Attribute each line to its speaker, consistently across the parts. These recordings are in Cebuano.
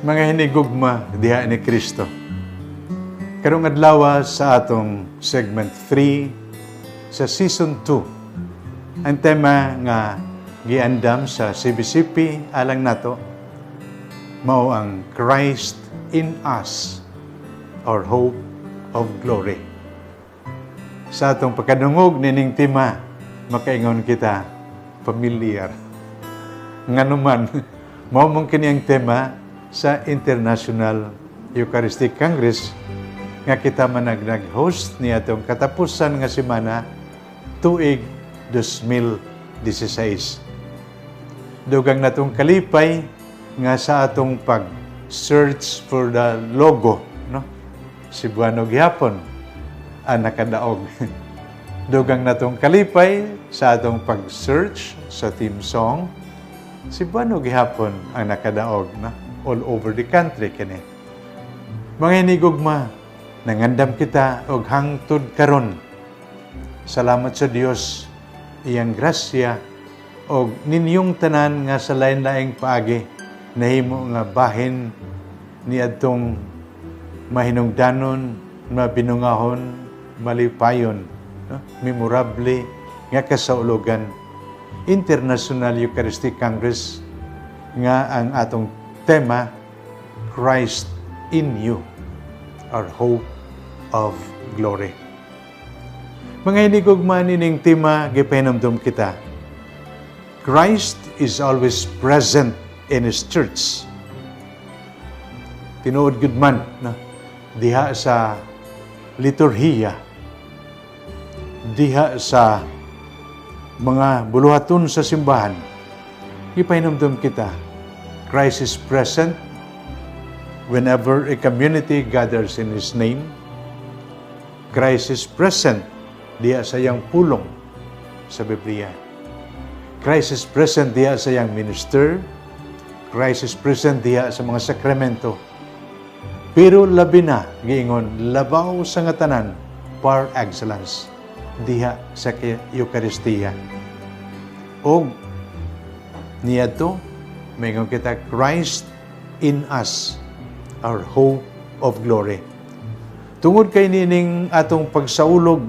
Speaker 1: Mga hinigugma diha ni Kristo. Karong adlaw sa atong segment 3 sa season 2. Ang tema nga giandam sa CBCP alang nato mao ang Christ in us, our hope of glory. Sa atong pagkadungog nining tema, makaingon kita, familiar. Nganuman, mao man kini ang tema sa International Eucharistic Congress nga kita man nag-host ni atong katapusan nga semana tuig 2016. Dugang natong kalipay nga sa atong pag-search for the logo, no? Cebuano gihapon ang nakadaog. Dugang natong kalipay sa atong pag-search sa theme song, Cebuano gihapon ang nakadaog, no? All over the country kini. Mga hinigugma, nangandam kita og hangtod karon. Salamat sa Dios, iyang grasya og ninyong tanan nga sa lain-laing paagi nahimo nga bahin niadtong mahinungdanon, mabinungahon, malipayon, no? Memorable nga kasaulogan, International Eucharistic Congress nga ang atong tema, Christ in you, our hope of glory. Mga hinigugma, nining tema gipahinumdum kita. Christ is always present in His church. Tinuod gud man, no? Diha sa liturhiya, diha sa mga buluhaton sa simbahan, gipahinumdum kita, Christ is present whenever a community gathers in His name. Christ is present diha sa iyang pulong sa Biblia. Christ is present diha sa iyang minister. Christ is present diha sa mga sakramento. Pero labi na, giingon, labaw sa nga tanan, par excellence, diha sa Eucharistia. Og niadto, maingon kita, Christ in us, our hope of glory. Tungod kay nining atong pagsaulog,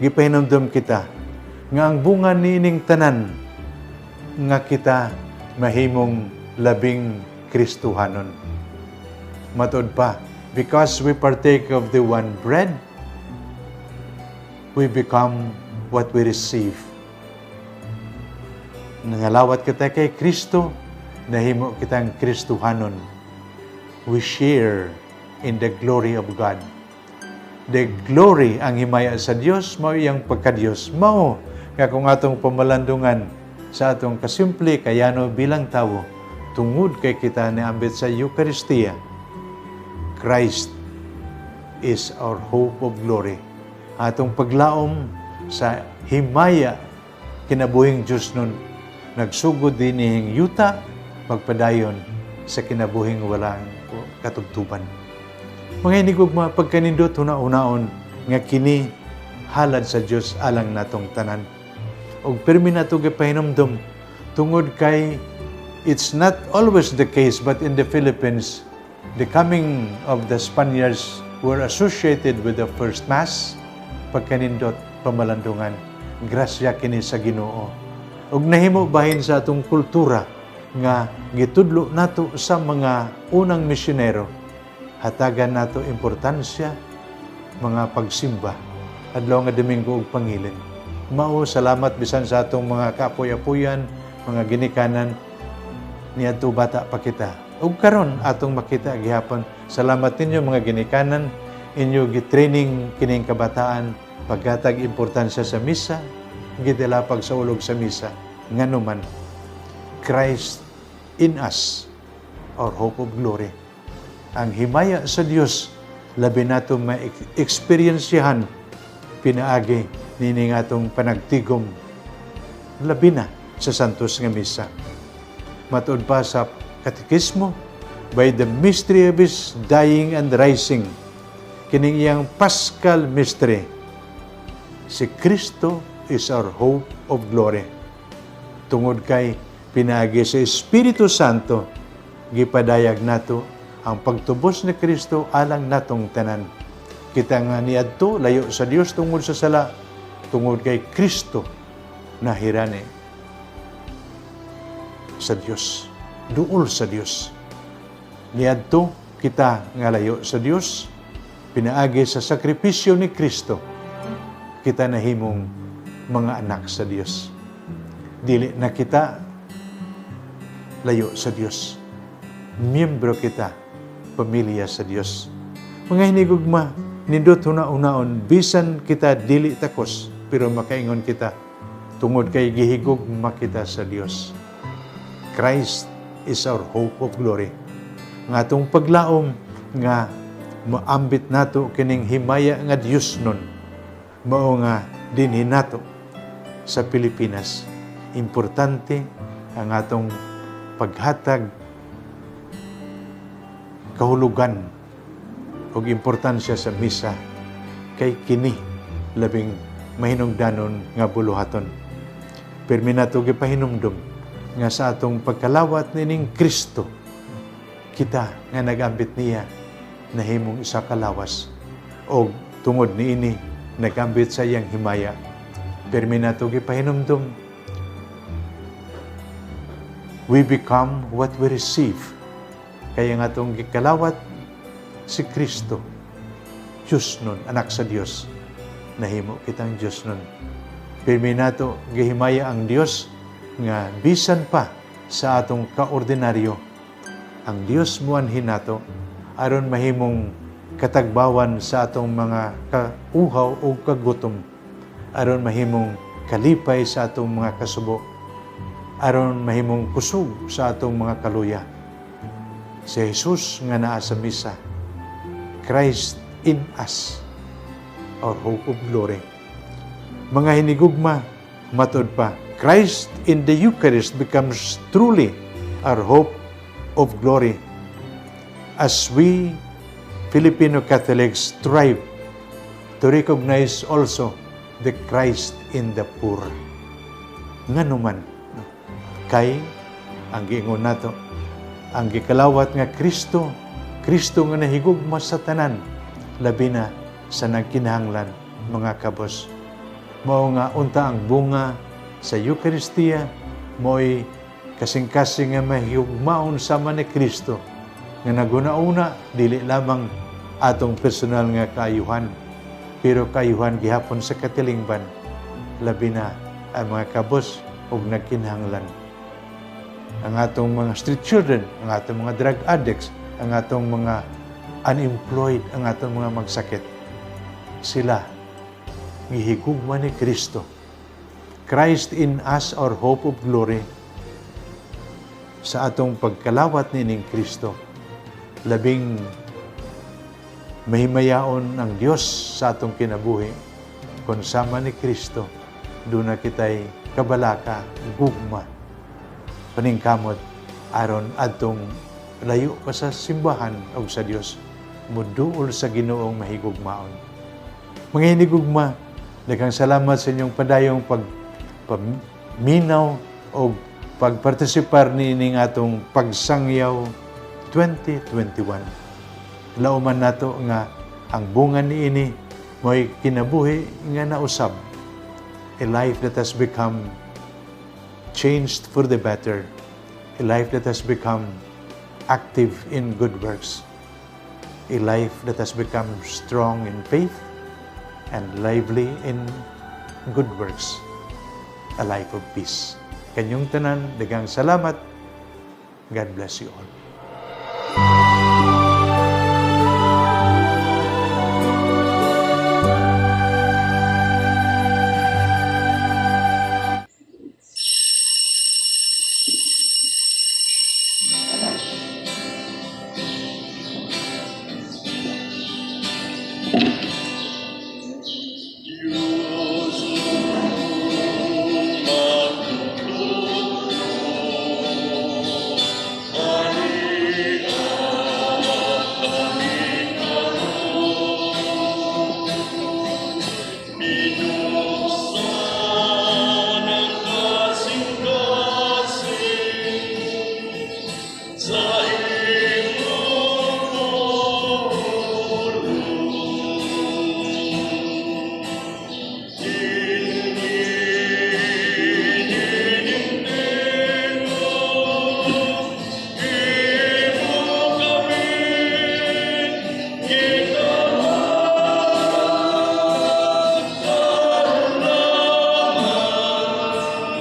Speaker 1: gipahinumdum kita nga ang bunga nining tanan nga kita mahimong labing Kristohanon. Matod pa, because we partake of the one bread, we become what we receive. Nangalawat kita kay Kristo, nahimo kitang Kristohanon. We share in the glory of God. The glory, ang himaya sa Dios, mao iyang pagkadiyos. Mao nga kung atong pamalandungan sa atong kasimple kayano bilang tawo, tungod kay kita niambit sa Eucharistia, Christ is our hope of glory. Atong paglaom sa himaya kinabuhing Diyos nun, nagsugod dinhing yuta, magpadayon sa kinabuhing walang katubtuban. Mga hinigugma, pagkanindot huna-hunaon nga kini halad sa Dios alang natong tanan. Og pirmi nato gipahinumdum tungod kay it's not always the case, but in the Philippines, the coming of the Spaniards were associated with the first Mass. Pagkanindot pamalandungan, grasya kini sa Ginoo. Ug nahimo bahin sa atong kultura nga gitudlo nato sa mga unang misyonero, hatagan nato importansya mga pagsimba adlaw nga Domingo ug pangilin. Mao salamat bisan sa atong mga kaapoy-apoyan, mga ginikanan niadto bata pa kita. Ug karon atong makita gihapon, salamat ninyo mga ginikanan, inyo gitraining kining kabataan paghatag importansya sa misa, gidala pagsaulog sa misa. Nganuman, Christ in us, our hope of glory. Ang himaya sa Dios labi nato ma-experiensyahan pinaagi nining atong panagtigom, labi na sa Santos nga Misa. Matud pa sa Katekismo, by the mystery of His dying and rising, kining iyang Paschal mystery, si Kristo is our hope of glory. Tungod kay pinaagi sa Espiritu Santo, gipadayag nato ang pagtubos ni Kristo alang natong tanan. Kita nga niadto layo sa Dios tungod sa sala, tungod kay Kristo nahirani sa Dios, duol sa Dios. Niadto kita nga layo sa Dios, pinaagi sa sakripisyo ni Kristo, kita nahimong mga anak sa Dios. Dili na kita layo sa Dios. Miyembro kita, pamilya sa Dios. Mga hinigugma, nindot huna-hunaon, bisan kita dili takos, pero makaingon kita, tungod kay gihigugma kita sa Dios. Christ is our hope of glory. Nga atong paglaom nga maambit nato kining himaya nga Dios nun, mao nga dinhi nato sa Pilipinas. Importante ang atong paghatag kahulugan og importansya sa misa kay kini labing mahinungdanon nga buluhaton. Pirmi nato gipahinumdum nga sa atong pagkalawat nining Kristo, kita nga nagambit niya nahimong isa ka lawas og tungod niini nagambit sa iyang himaya. Pirmi nato gipahinumdum, we become what we receive. Kaya nga atong gikalawat si Kristo, Diyos nun, anak sa Diyos, nahimo kitang Diyos nun. Pirmi nato gihimaya ang Diyos nga bisan pa sa atong kaordinaryo, ang Diyos muanhin nato aron mahimong katagbawan sa atong mga kauhaw o kagutom, aron mahimong kalipay sa atong mga kasubo, aron mahimong kusog sa atong mga kaluya. Si Jesus nga naa sa misa, Christ in us, our hope of glory. Mga hinigugma, matud pa, Christ in the Eucharist becomes truly our hope of glory as we Filipino Catholics strive to recognize also the Christ in the poor. Nganuman, no? Kay ang giingon nato, ang gikalawat nga Kristo, Kristo nga nahigugma sa tanan, labi na sa nagkinahanglan, mga kabos. Mao nga unta ang bunga sa Eucharistia, mo'y kasing-kasing nga mahigugmaon sama ni Kristo, nga naguna-una, dili lamang atong personal nga kaayuhan, pero kaayuhan gihapon sa katilingban, labi na ang mga kabos ug nagkinahanglan. Ang atong mga street children, ang atong mga drug addicts, ang atong mga unemployed, ang atong mga magsakit. Sila, gihigugma ni Kristo. Christ in us, our hope of glory. Sa atong pagkalawat nining Kristo, labing mahimayaon ang Dios sa atong kinabuhi. Kung sama ni Kristo, doon na kita'y kabalaka, gugma, paningkamot, aron adtong layo pa sa simbahan o sa Dios, muduol sa Ginoong mahigugmaon. Mga hinigugma, daghang salamat sa inyong padayong pagpaminaw o pagpartisipar niining atong pagsangyaw 2021. Lauman nato nga ang bunga niini mo'y kinabuhi nga nausab, a life that has become changed for the better, a life that has become active in good works, a life that has become strong in faith and lively in good works, a life of peace. Kanyong tanan, daghang salamat. God bless you all.
Speaker 2: Sa imong pulong. Imo kami gitawag karon lamang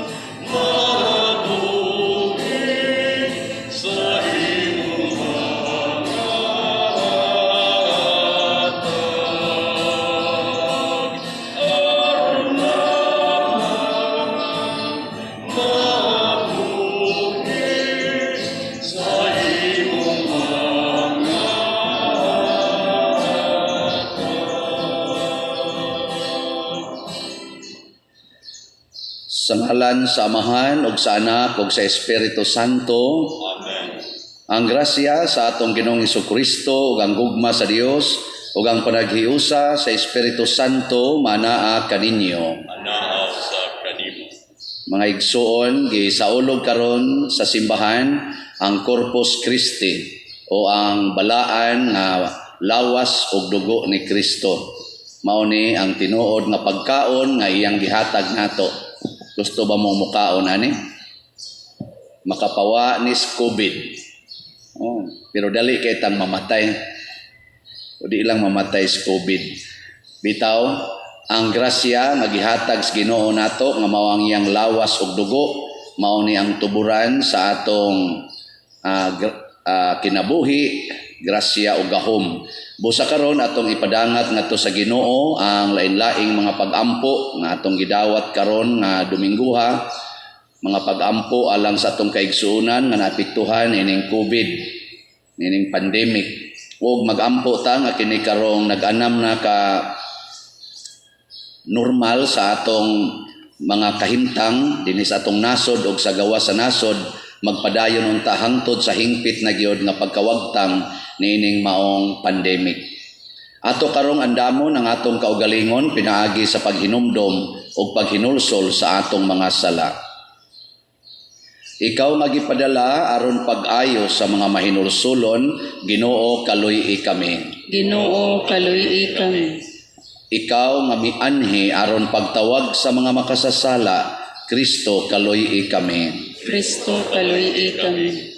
Speaker 2: mabuhi sa imong mga hatag, aron lamang mabuhi sa imong mga hatag.
Speaker 3: Sa ngalan sa Amahan ug sa Anak ug sa Espiritu Santo.
Speaker 2: Amen.
Speaker 3: Ang grasya sa atong Ginoong Kristo ug ang gugma sa Dios ug ang panaghiusa sa Espiritu Santo manaa kaninyo.
Speaker 2: Anaa sa kanimo.
Speaker 3: Mga igsuon, gisaulog karon sa simbahan ang Corpus Christi o ang balaan nga lawas ug dugo ni Kristo. Mao ni ang tinuod nga pagkaon nga iyang gihatag nato. Gusto ba mong mukaon ani? Makapawa ni COVID. Oh, pero dali kay tang mamatay. O di lang mamatay sa COVID. Bitaw, ang grasya nga gihatag sa Ginoo nato nga mao ang iyang lawas ug dugo, mao ni ang tuburan sa atong kinabuhi, grasya ug gahom. Busa karon atong ipadangat ngadto sa Ginoo ang lain-laing mga pag-ampo nga atong gidawat karon nga Domingguha, mga pag-ampo alang sa atong kaigsuonan nga naapektuhan ining COVID, ining pandemic. Ug mag-ampo ta nga kini karong nag-anam na ka normal sa atong mga kahimtang dinhi sa atong nasod ug sa gawas sa nasod, magpadayon unta hangtod sa hingpit na gyud nga pagkawagtang niining maong pandemic. Ato karong andamon ang atong kaugalingon pinaagi sa paghinumdom ug paghinulsol sa atong mga sala. Ikaw nga gipadala aron pag-ayo sa mga mahinulsulon, Ginoo, kaluy-i kami.
Speaker 4: Ginoo, kaluy-i kami.
Speaker 3: Ikaw nga mianhi aron pagtawag sa mga makasasala, Kristo, kaluy-i kami.
Speaker 4: Kristo, kaluy-i kami.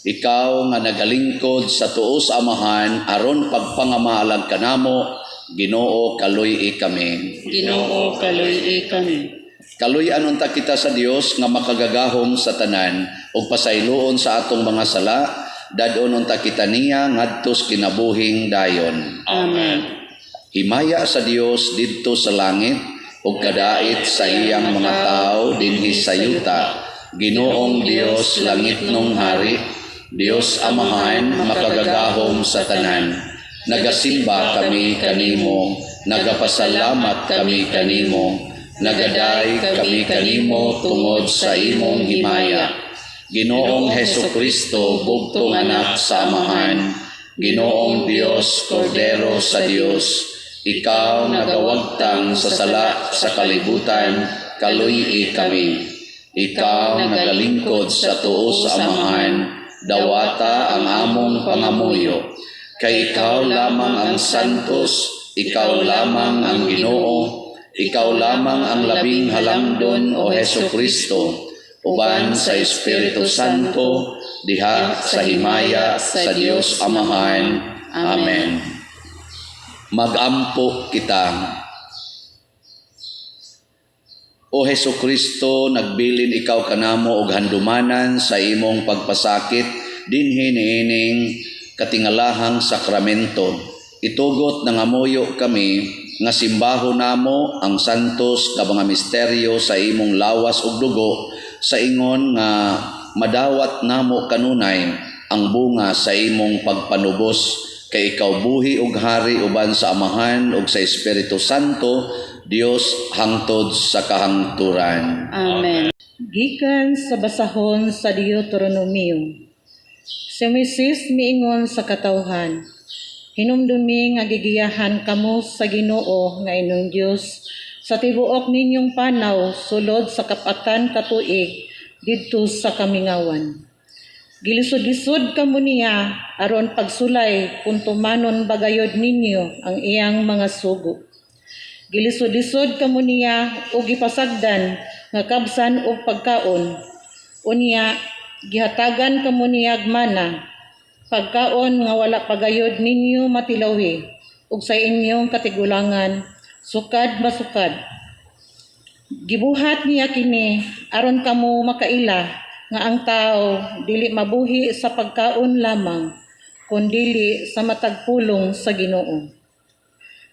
Speaker 3: Ikaw nga nagalingkod sa tuo sa Amahan aron pagpangamaalag kanamo, Ginoo, kaluy-i kami.
Speaker 4: Ginoo, kaluy-i kami.
Speaker 3: Kaluy-an unta kita sa Dios nga makagagahom sa tanan ug pasayloon sa atong mga sala, dad-on unta kita niya ngadto sa kinabuhing dayon.
Speaker 4: Amen.
Speaker 3: Himaya sa Dios didto sa langit ug kadait sa iyang mga tawo dinhi sa yuta. Ginoong Dios, langitnong hari, Dios Amahan, makagagahom sa tanan. Nagasimba kami kanimo, nagapasalamat kami kanimo, nagaday kami kanimo tungod sa imong himaya. Ginoong Heso Kristo, bugtong anak sa Amahan, Ginoong Dios, Kordero sa Dios, ikaw nagawagtang sa sala sa kalibutan, kaluy-i kami. Ikaw nagalingkod sa tuo sa Amahan, dawata ang among pangamuyo. Kay ikaw lamang ang santos, ikaw lamang ang Ginoo, ikaw lamang ang labing halangdon, o Heso Kristo, uban sa Espiritu Santo, diha sa himaya sa Dios Amahan. Amen. Magampo kita. O Heso Kristo, nagbilin ikaw kanamo og handumanan sa imong pagpasakit dinhi niining katingalahang sakramento. Itugot nangamuyo kami nga simbaho namo ang santos nga mga misteryo sa imong lawas ug dugo sa ingon nga madawat namo kanunay ang bunga sa imong pagpanubos, kay ikaw buhi ug hari uban sa Amahan ug sa Espiritu Santo, Dios, hangtod sa kahangturan.
Speaker 4: Amen.
Speaker 5: Gikan sa basahon sa Deuteronomio. Si Moises miingon sa katawhan, "Hinumdumi nga gigiyahan kamo sa Ginoo nga inyong Dios sa tibuok ninyong panaw sulod sa kap-atan ka tuig didto sa kamingawan." Gilisod-lisod kamo niya aron pagsulay kung tumanon bagayod ninyo ang iyang mga sugo. Gilisod-lisod kamo niya ug gipasagdan nga kabsan og pagkaon. Unya gihatagan kamo niyag mana, pagkaon nga wala pagayod ninyo matilawi ug sa inyong katigulangan sukad masukad. Gibuhat niya kini aron kamo makaila nga ang tao dili mabuhi sa pagkaon lamang, kundili sa matag pulong sa Ginoo.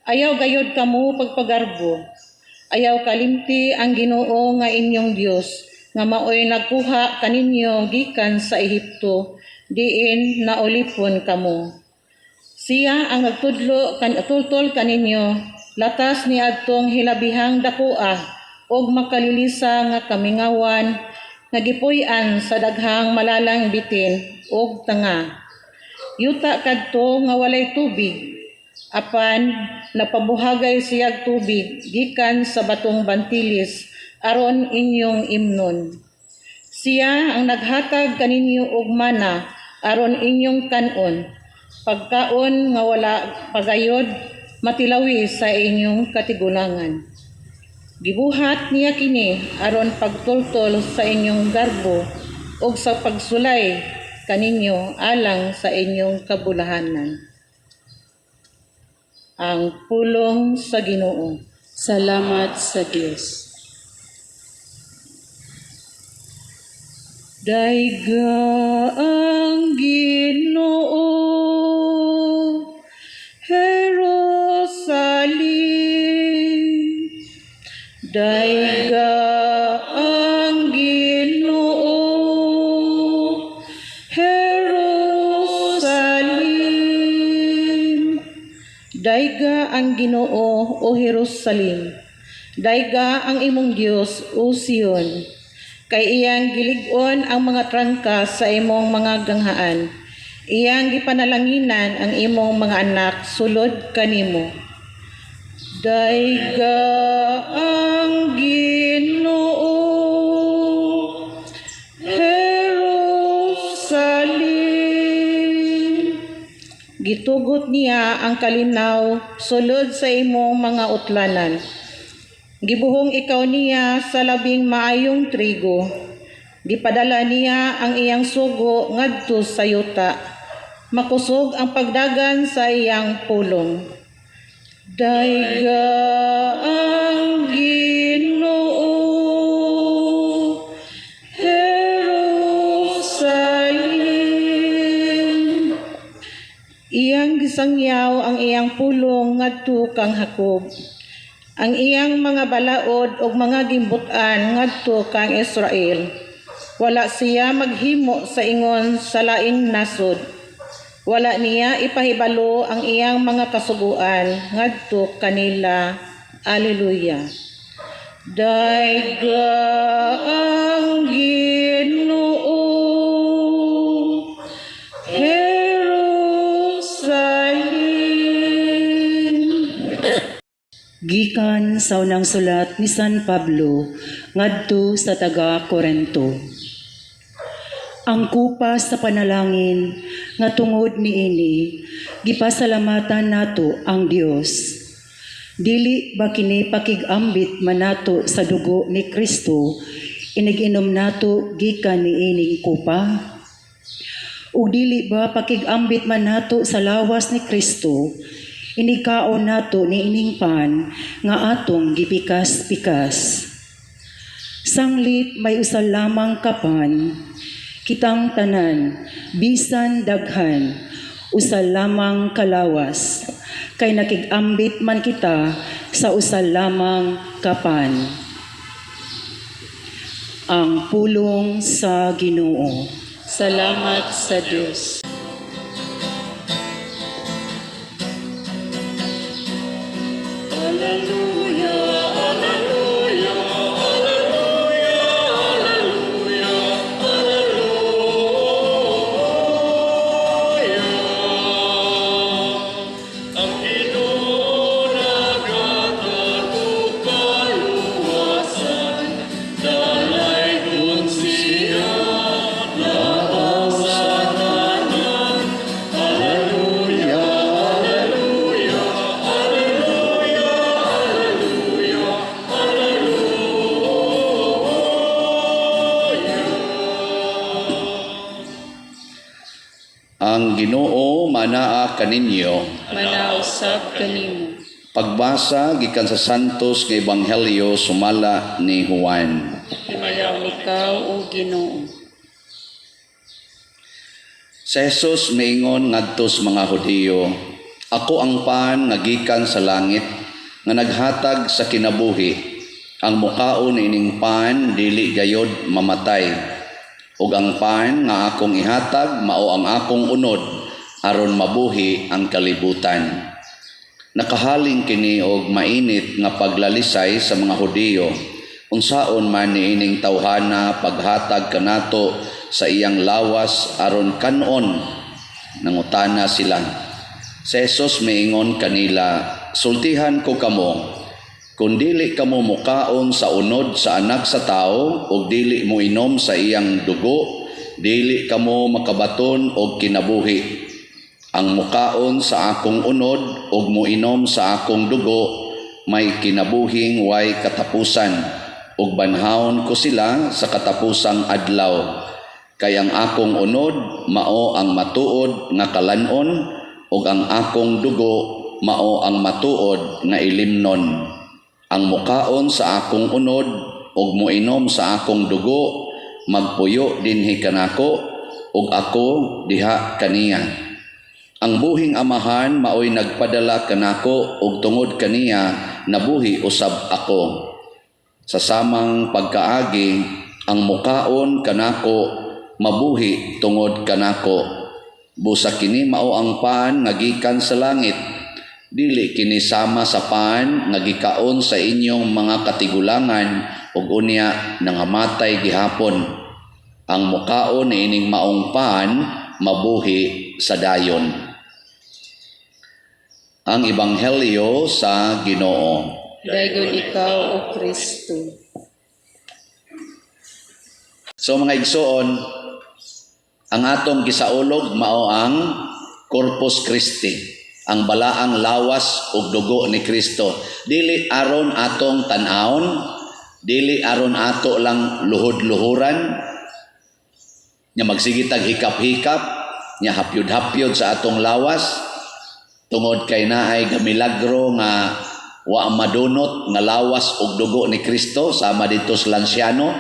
Speaker 5: Ayaw gayod kamo pagpagarbo. Ayaw kalimti ang Ginoo nga inyong Dios nga maoy nagkuha kaninyo gikan sa Ehipto, diin naulipon kamo. Siya ang nagtudlo kan tultol kaninyo latas ni adtong hilabihang dakoa ug makalilisa nga kamingawan nga gipuy-an sa daghang malalang bitin ug tanga. Yuta kadto nga walay tubig, apan napabuhagay siyag tubig gikan sa batong bantilis aron inyong imnon. Siya ang naghatag kaninyo og mana aron inyong kan-on, pagkaon nga wala pagayod matilawi sa inyong katigulangan. Gibuhat niya kini aron pagtultol sa inyong garbo ug sa pagsulay kaninyo alang sa inyong kabulahanan. Ang pulong sa Ginoo.
Speaker 4: Salamat sa Dios.
Speaker 5: Dayga ang Ginoo, Jerusalem. Dayga ang Ginoo, Jerusalem. Dayga ang Ginoo, o Jerusalem. Dayga ang imong Dios, o Sion. Kay iyang gilig-on ang mga trangka sa imong mga ganghaan. Iyang gipanalanginan ang imong mga anak sulod kanimo. Dayga ang Ginoo, Jerusalem. Gitugot niya ang kalinaw sulod sa imong mga utlanan. Gibuhong ikaw niya sa labing maayong trigo. Gipadala niya ang iyang sugo ngadto sa yuta. Makusog ang pagdagan sa iyang pulong. Dayga ang Ginoo, Jerusalem. Iyang gisangyaw ang iyang pulong ngadto kang Jacob. Ang iyang mga balaod ug mga gimbut-an ngadto kang Israel. Wala siya maghimo sa ingon sa laing nasod. Wala niya ipahibalo ang iyang mga kasuguan ngadto kanila. Alleluia. Dayga ang Ginoo, Jerusalem.
Speaker 6: Gikan sa unang sulat ni San Pablo ngadto sa taga Korento. Ang kupa sa panalangin nga tungod niini gipasalamatan nato ang Dios. Dili ba kini pakig-ambit man nato sa dugo ni Kristo inig-inom nato gikan niining kupa? Ug dili ba pakig-ambit man nato sa lawas ni Kristo inigkaon nato niining pan nga atong gipikas-pikas? Sanglit may usa lamang ka pan, kitang tanan, bisan daghan, usa lamang kalawas, kay nakig-ambit man kita sa usa lamang ka pan. Ang pulong sa Ginoo.
Speaker 4: Salamat sa Dios.
Speaker 2: Ang Ginoo naghatag og kaluwasan, dalaygon siya labaw sa
Speaker 3: Ang Ginoo manaa kaninyo.
Speaker 4: Manaa usab kanimo.
Speaker 3: Pagbasa gikan sa Santos nga Ebanghelyo sumala ni Juan.
Speaker 4: Himayaon ikaw, O Ginoo.
Speaker 3: Si Jesus miingon ngadto sa mga Hudiyo, "Ako ang pan nga gikan sa langit nga naghatag sa kinabuhi. Ang mukaon ining pan dili gayod mamatay. Ug ang pan nga akong ihatag mao ang akong unod aron mabuhi ang kalibutan." Nakahaling kini og mainit nga paglalisay sa mga Hudiyo. "Unsaon man niining tawhana paghatag kanato sa iyang lawas aron kanon?" nangutana sila. Si Jesus miingon kanila, "Sultihan ko kamo, kung dili kamo mukaon sa unod sa Anak sa Tawo ug dili moinom sa iyang dugo, dili kamo makabaton og kinabuhi. Ang mukaon sa akong unod ug moinom sa akong dugo may kinabuhing way katapusan, ug banhawon ko sila sa katapusang adlaw. Kay ang akong unod mao ang matuod nga kalan-on ug ang akong dugo mao ang matuod nga ilimnon. Ang mukaon sa akong unod ug moinom sa akong dugo magpuyo dinhi kanako ug ako diha kaniya. Ang buhing Amahan maoy nagpadala kanako ug tungod kaniya nabuhi usab ako. Sa samang pagkaagi, ang mukaon kanako mabuhi tungod kanako. Busa kini mao ang pan nga gikan sa langit. Dili kini sama sa pan nga gikaon sa inyong mga katigulangan ug unya nangamatay gihapon. Ang mukaon niining maong pan mabuhi sa dayon." Ang Ebanghelyo sa Ginoo.
Speaker 4: Daygon ikaw, O Kristo.
Speaker 3: So mga igsoon, ang atong gisaulog mao ang Corpus Christi, ang balaang lawas ug dugo ni Kristo. Dili aron atong tan-awon, dili aron ato lang luhod-luhuran, nya magsige tag hikap-hikap, nya hapyod-hapyod sa atong lawas, tungod kay naay gamilagro nga wa madunot nga lawas ug dugo ni Kristo sama didto sa Lanciano.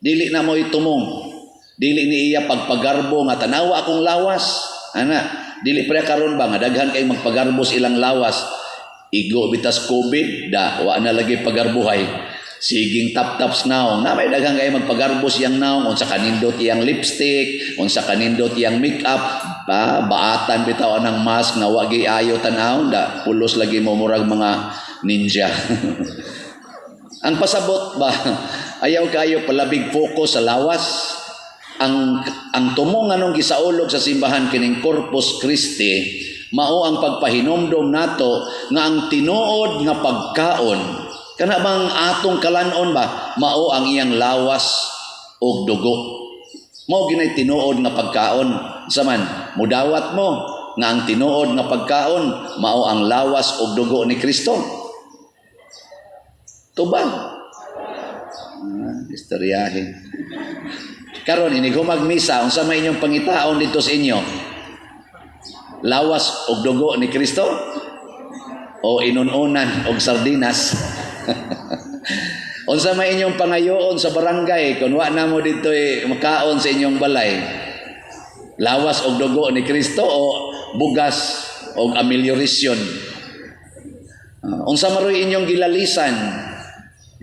Speaker 3: Dili na mo itumong. Dili ni iya pagpagarbo nga tanawa akong lawas. Ana, dili pre karon ba nga daghan kay magpagarbo sa ilang lawas. Igo bitas COVID da wa na lagi pagarbuhay. Siging tap-taps naong. Na may daghan kay magpagarbo siyang naong, unsa kanindot iyang lipstick, unsa kanindot iyang makeup, ba baatan bitaw anang mask nga wa gi ayo tan-awon da pulos lagi mo murag mga ninja. Ang pasabot ba, ayaw kayo palabig focus sa lawas. Ang tumong anong gisaulog sa simbahan kining Corpus Christi mao ang pagpahinomdom nato nga ang tinuod nga pagkaon, kana bang atong kalanon ba, mao ang iyang lawas og dugo. Mao ginay tinuod nga pagkaon. Saman mudawat mo nga ang tinuod nga pagkaon mao ang lawas og dugo ni Kristo? Tubag. Istoryahin. Karon inig humag misa, unsa may inyong pangitaon dito sa inyo? Lawas og dugo ni Kristo o inununan og sardinas? Unsa may inyong pangayoon sa barangay kung wa na mo dito makaon sa inyong balay? Lawas og dugo ni Kristo o bugas og amelioration? Unsa maroy inyong gilalisan?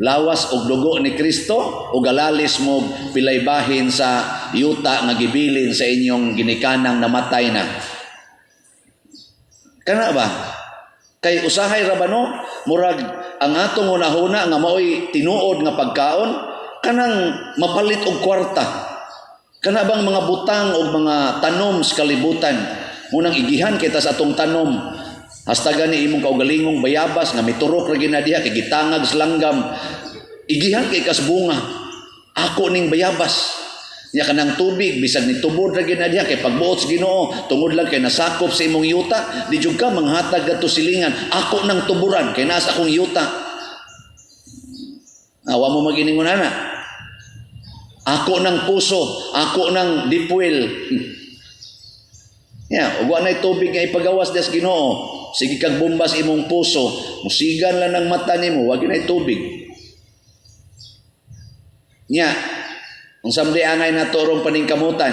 Speaker 3: Lawas og dugo ni Kristo o galalis mo pilay bahin sa yuta nga gibilin sa inyong ginikanang namatay na? Kana ba? Kay usahay ra ba no? Murag ang atong hunahuna nga maoy tinuod nga pagkaon kanang mapalit og kwarta. Kana bang mga butang og mga tanom sa kalibutan? Munang igihan kita sa atong tanom. Hasta gani imong kaugalingong bayabas nga miturok ra gina diha kay gitangag sa langgam. Igihan kay kas bunga. Ako ning bayabas. Nya kanang tubig bisag nitubod ra gina diha kay pagbuot sa Ginoo tungod lang kay nasakop sa imong yuta, di jud ka manghatag kadto silingan. Ako nang tuburan kay naa sa akong yuta. Awa mo maginingon ana. Ako nang puso, ako nang dipwil. Ya, ug wa nay tubig nga ipagawas des Ginoo. Sige kag bombas imong puso, musigan lang ng mata nimo, wa gyud tubig. Nya, unsa man angay nato rong paningkamutan?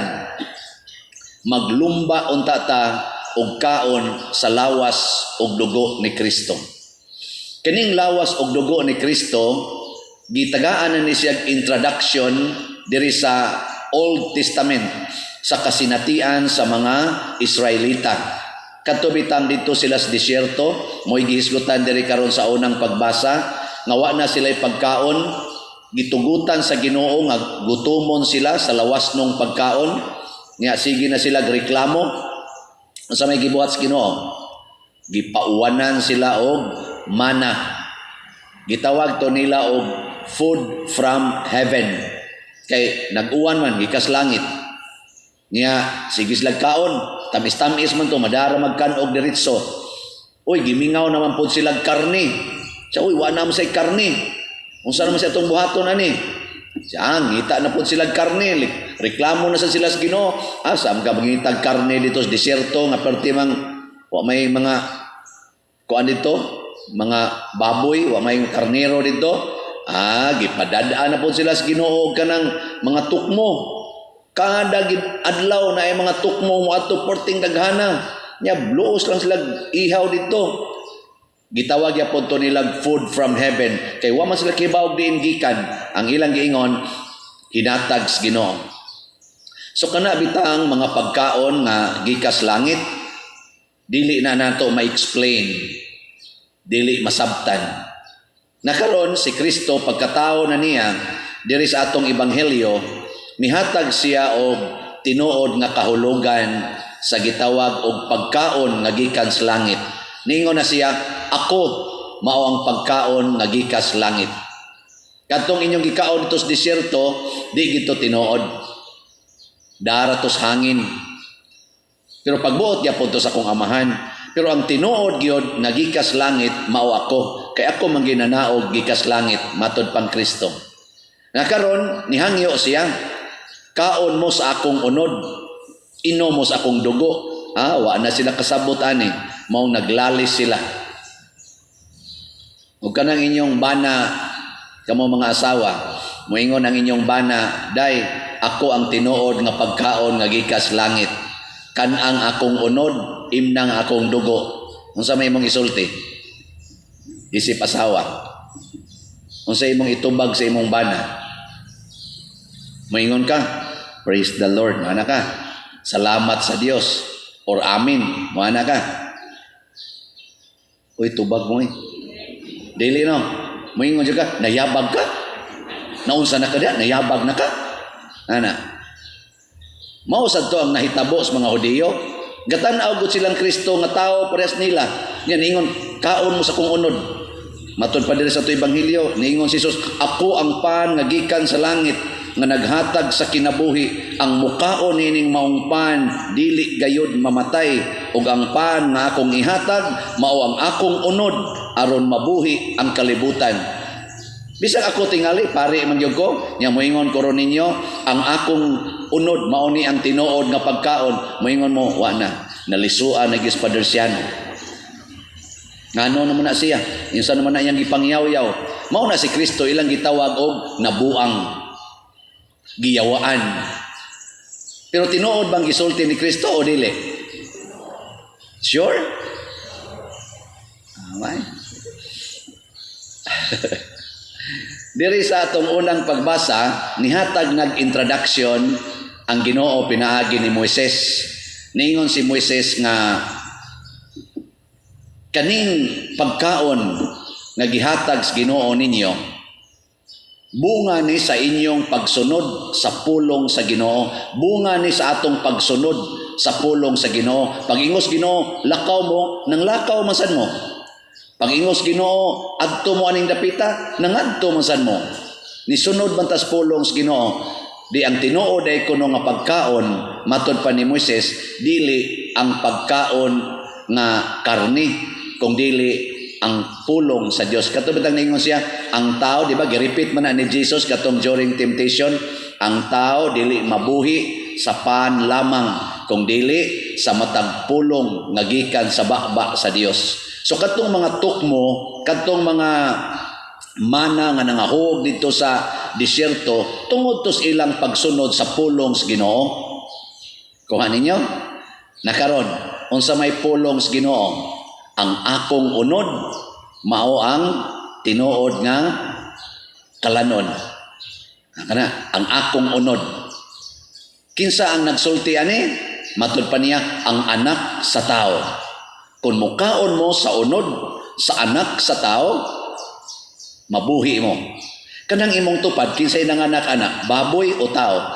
Speaker 3: Maglumba unta ta og kaon sa lawas ug dugo ni Kristo. Kining lawas ug dugo ni Kristo, gitagaan na ni siya introduction diri sa Old Testament, sa kasinatian sa mga Israelita. Kadto bitang didto sila sa disyerto, mo'y gihisgutan diri karon sa unang pagbasa, nga wa na sila'y pagkaon, gitugutan sa Ginoo nga gutumon sila sa lawas nung pagkaon. Nya sige na sila reklamo. Unsa may gibuhat sa Ginoo? Gipauwanan sila og mana. Gitawag to nila og food from heaven. Kay nag-uwan man gikas langit. Nya sige sila kaon, tamis-tamis man to, madara magkan-og diretso. Uy, gimingaw naman pod sila karne. Sa uy, wa na man say karne. Unsa naman sa atong buhaton ani? Siya, ngita na pod sila karne. Reklamo na sa sila sa Ginoo. Ah, saan ka mangitag karne dito sa disyerto nga perti mang wa may mga kuan dito, mga baboy, wa may karnero dito. Ah, gipadadaan na pod sila sa Ginoo kanang mga tukmo. Kada gid adlaw na ay mga tukmo mo ato, perting daghana. Nya bluos lang sila ihaw dito. Gitawag yapon to nilag food from heaven kay wa man sila kibaw diin gikan. Ang ilang giingon, hinatag sa Ginoo. So kana bitang mga pagkaon nga gikas langit, dili na nato ma-explain, dili masabtan. Nakaron si Kristo, pagkatao na niya, diri sa atong ebanghelyo mihatag siya og tinuod nga kahulugan sa gitawag og pagkaon nga gikan sa langit. Ningon na siya, "Ako mao ang pagkaon nga gikas langit. Kadtong inyong gikaon dito sa disyerto, di gito tinuod. Dara to's hangin. Pero pagbuot gyapon to sa akong Amahan. Pero ang tinuod gyud nga gikas langit mao ako. Kay ako man ginanaog gikas langit," matod pang Kristo. Nga karon nihangyo siya, "Kaon mo sa akong unod, inom mo sa akong dugo." Ah, wa na sila kasabot ani, mao naglalis sila. Ug kanang inyong bana, kamo mga asawa, moingon ang inyong bana, "Day, ako ang tinuod nga pagkaon nga gikas langit. Kan-ang akong unod, imnang akong dugo." Unsa may imong isulti? Isip asawa. Unsa imong itubag sa imong bana? Moingon ka, "Praise the Lord," mana ka. "Salamat sa Dios," or "Amen," mana ka. Uy, tubag mo eh. Dili no. Moingon jud ka, "Nayabag ka. Naunsa na ka diya, nayabag na ka." Ana. Mao sad to ang nahitabo sa mga Hudiyo. Gatan-aw gud silang Kristo nga tao parehas nila. Nya niingon, "Kaon mo sa kong unod." Matod pa diri sa ato ebanghelyo, niingon si Jesus, "Ako ang pan nga gikan sa langit nga naghatag sa kinabuhi. Ang mukaon nining maong pan dili gayud mamatay, ug ang pan nga akong ihatag mao ang akong unod aron mabuhi ang kalibutan." Bisag ako tingali, pari man gyud ko, nya moingon ko ron ninyo, ang akong unod mao ni ang tinuod nga pagkaon, moingon mo, "Wa na, nalisuan na gyud Father Siano. Ngano naman na siya? Insa naman na iyang gipangyaw-yaw?" Mao na si Kristo ilang gitawag og nabuang. Giyawaan. Pero tinuod bang gisulti ni Kristo o dili? Sure? Amay. Diri sa atong unang pagbasa, nihatag nag-introduction ang Ginoo pinaagi ni Moises. Niingon si Moises nga kaning pagkaon nga gihatag sa Ginoo ninyo, bunga ni sa inyong pagsunod sa pulong sa Ginoo, bunga ni sa atong pagsunod sa pulong sa Ginoo. Pag ingos Ginoo, lakaw mo, nang lakaw man sad mo. Pag ingos Ginoo, adto mo aning dapita, nangadto man sad mo. Nisunod man tas pulong sa Ginoo. Di ang tinuod ay kuno nga pagkaon, matod pa ni Moises, dili ang pagkaon nga karni, kung dili ang pulong sa Dios. Kato bitang niingon siya, ang tao, di ba, gi-repeat man na ni Jesus katong during temptation, ang tao dili mabuhi sa pan lamang, kung dili sa matag pulong nga gikan sa baba sa Dios. So kadtong mga tukmo, kadtong mga mana nga nangahog dito sa disyerto, tungod to sa ilang pagsunod sa pulong sa Ginoo. Kuha ninyo? Nakaron, unsa may pulong sa Ginoo? Ang akong unod mao ang tinuod nga kalanon. Kana ang akong unod. Kinsa ang nagsulti ani? Matud pa niya ang anak sa tao. Kung mukaon mo sa unod sa anak sa tao, mabuhi mo. Kanang imong tupad, kinsay nanganak anak, baboy o tao?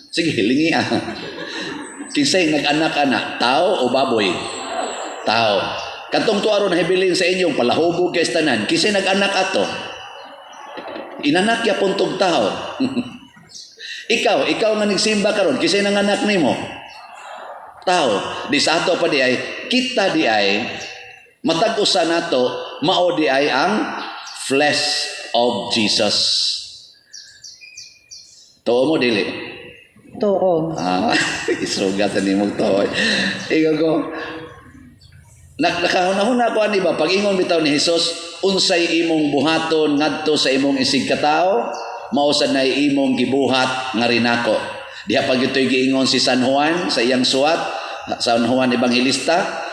Speaker 3: Sige, lingi ah. Kinsay nag-anak anak, tao o baboy? Tao. Katong tuaro na hibilin sa inyong palahubog kay tanan, kinsay nag-anak ato? Inanak ya puntog tao. Ikaw nga nagsimba karon, kinsay nanganak nimo? Tao. Di sa ato pa di ay, kita di ay, matag usa nato, mao di ay ang flesh of Jesus. Tuo mo dili?
Speaker 5: Tuo.
Speaker 3: Ah, isugat sa nimong tuo. Ikaw ko, nakahuna-huna ko ani ba, pag-ingon bitaw ni Jesus, unsay imong buhaton ngadto sa imong isig katao, mao sad nay imong gibuhat nga rinako. Diha pag ito'y giingon si San Juan sa iyang suwat, San Juan Evangelista,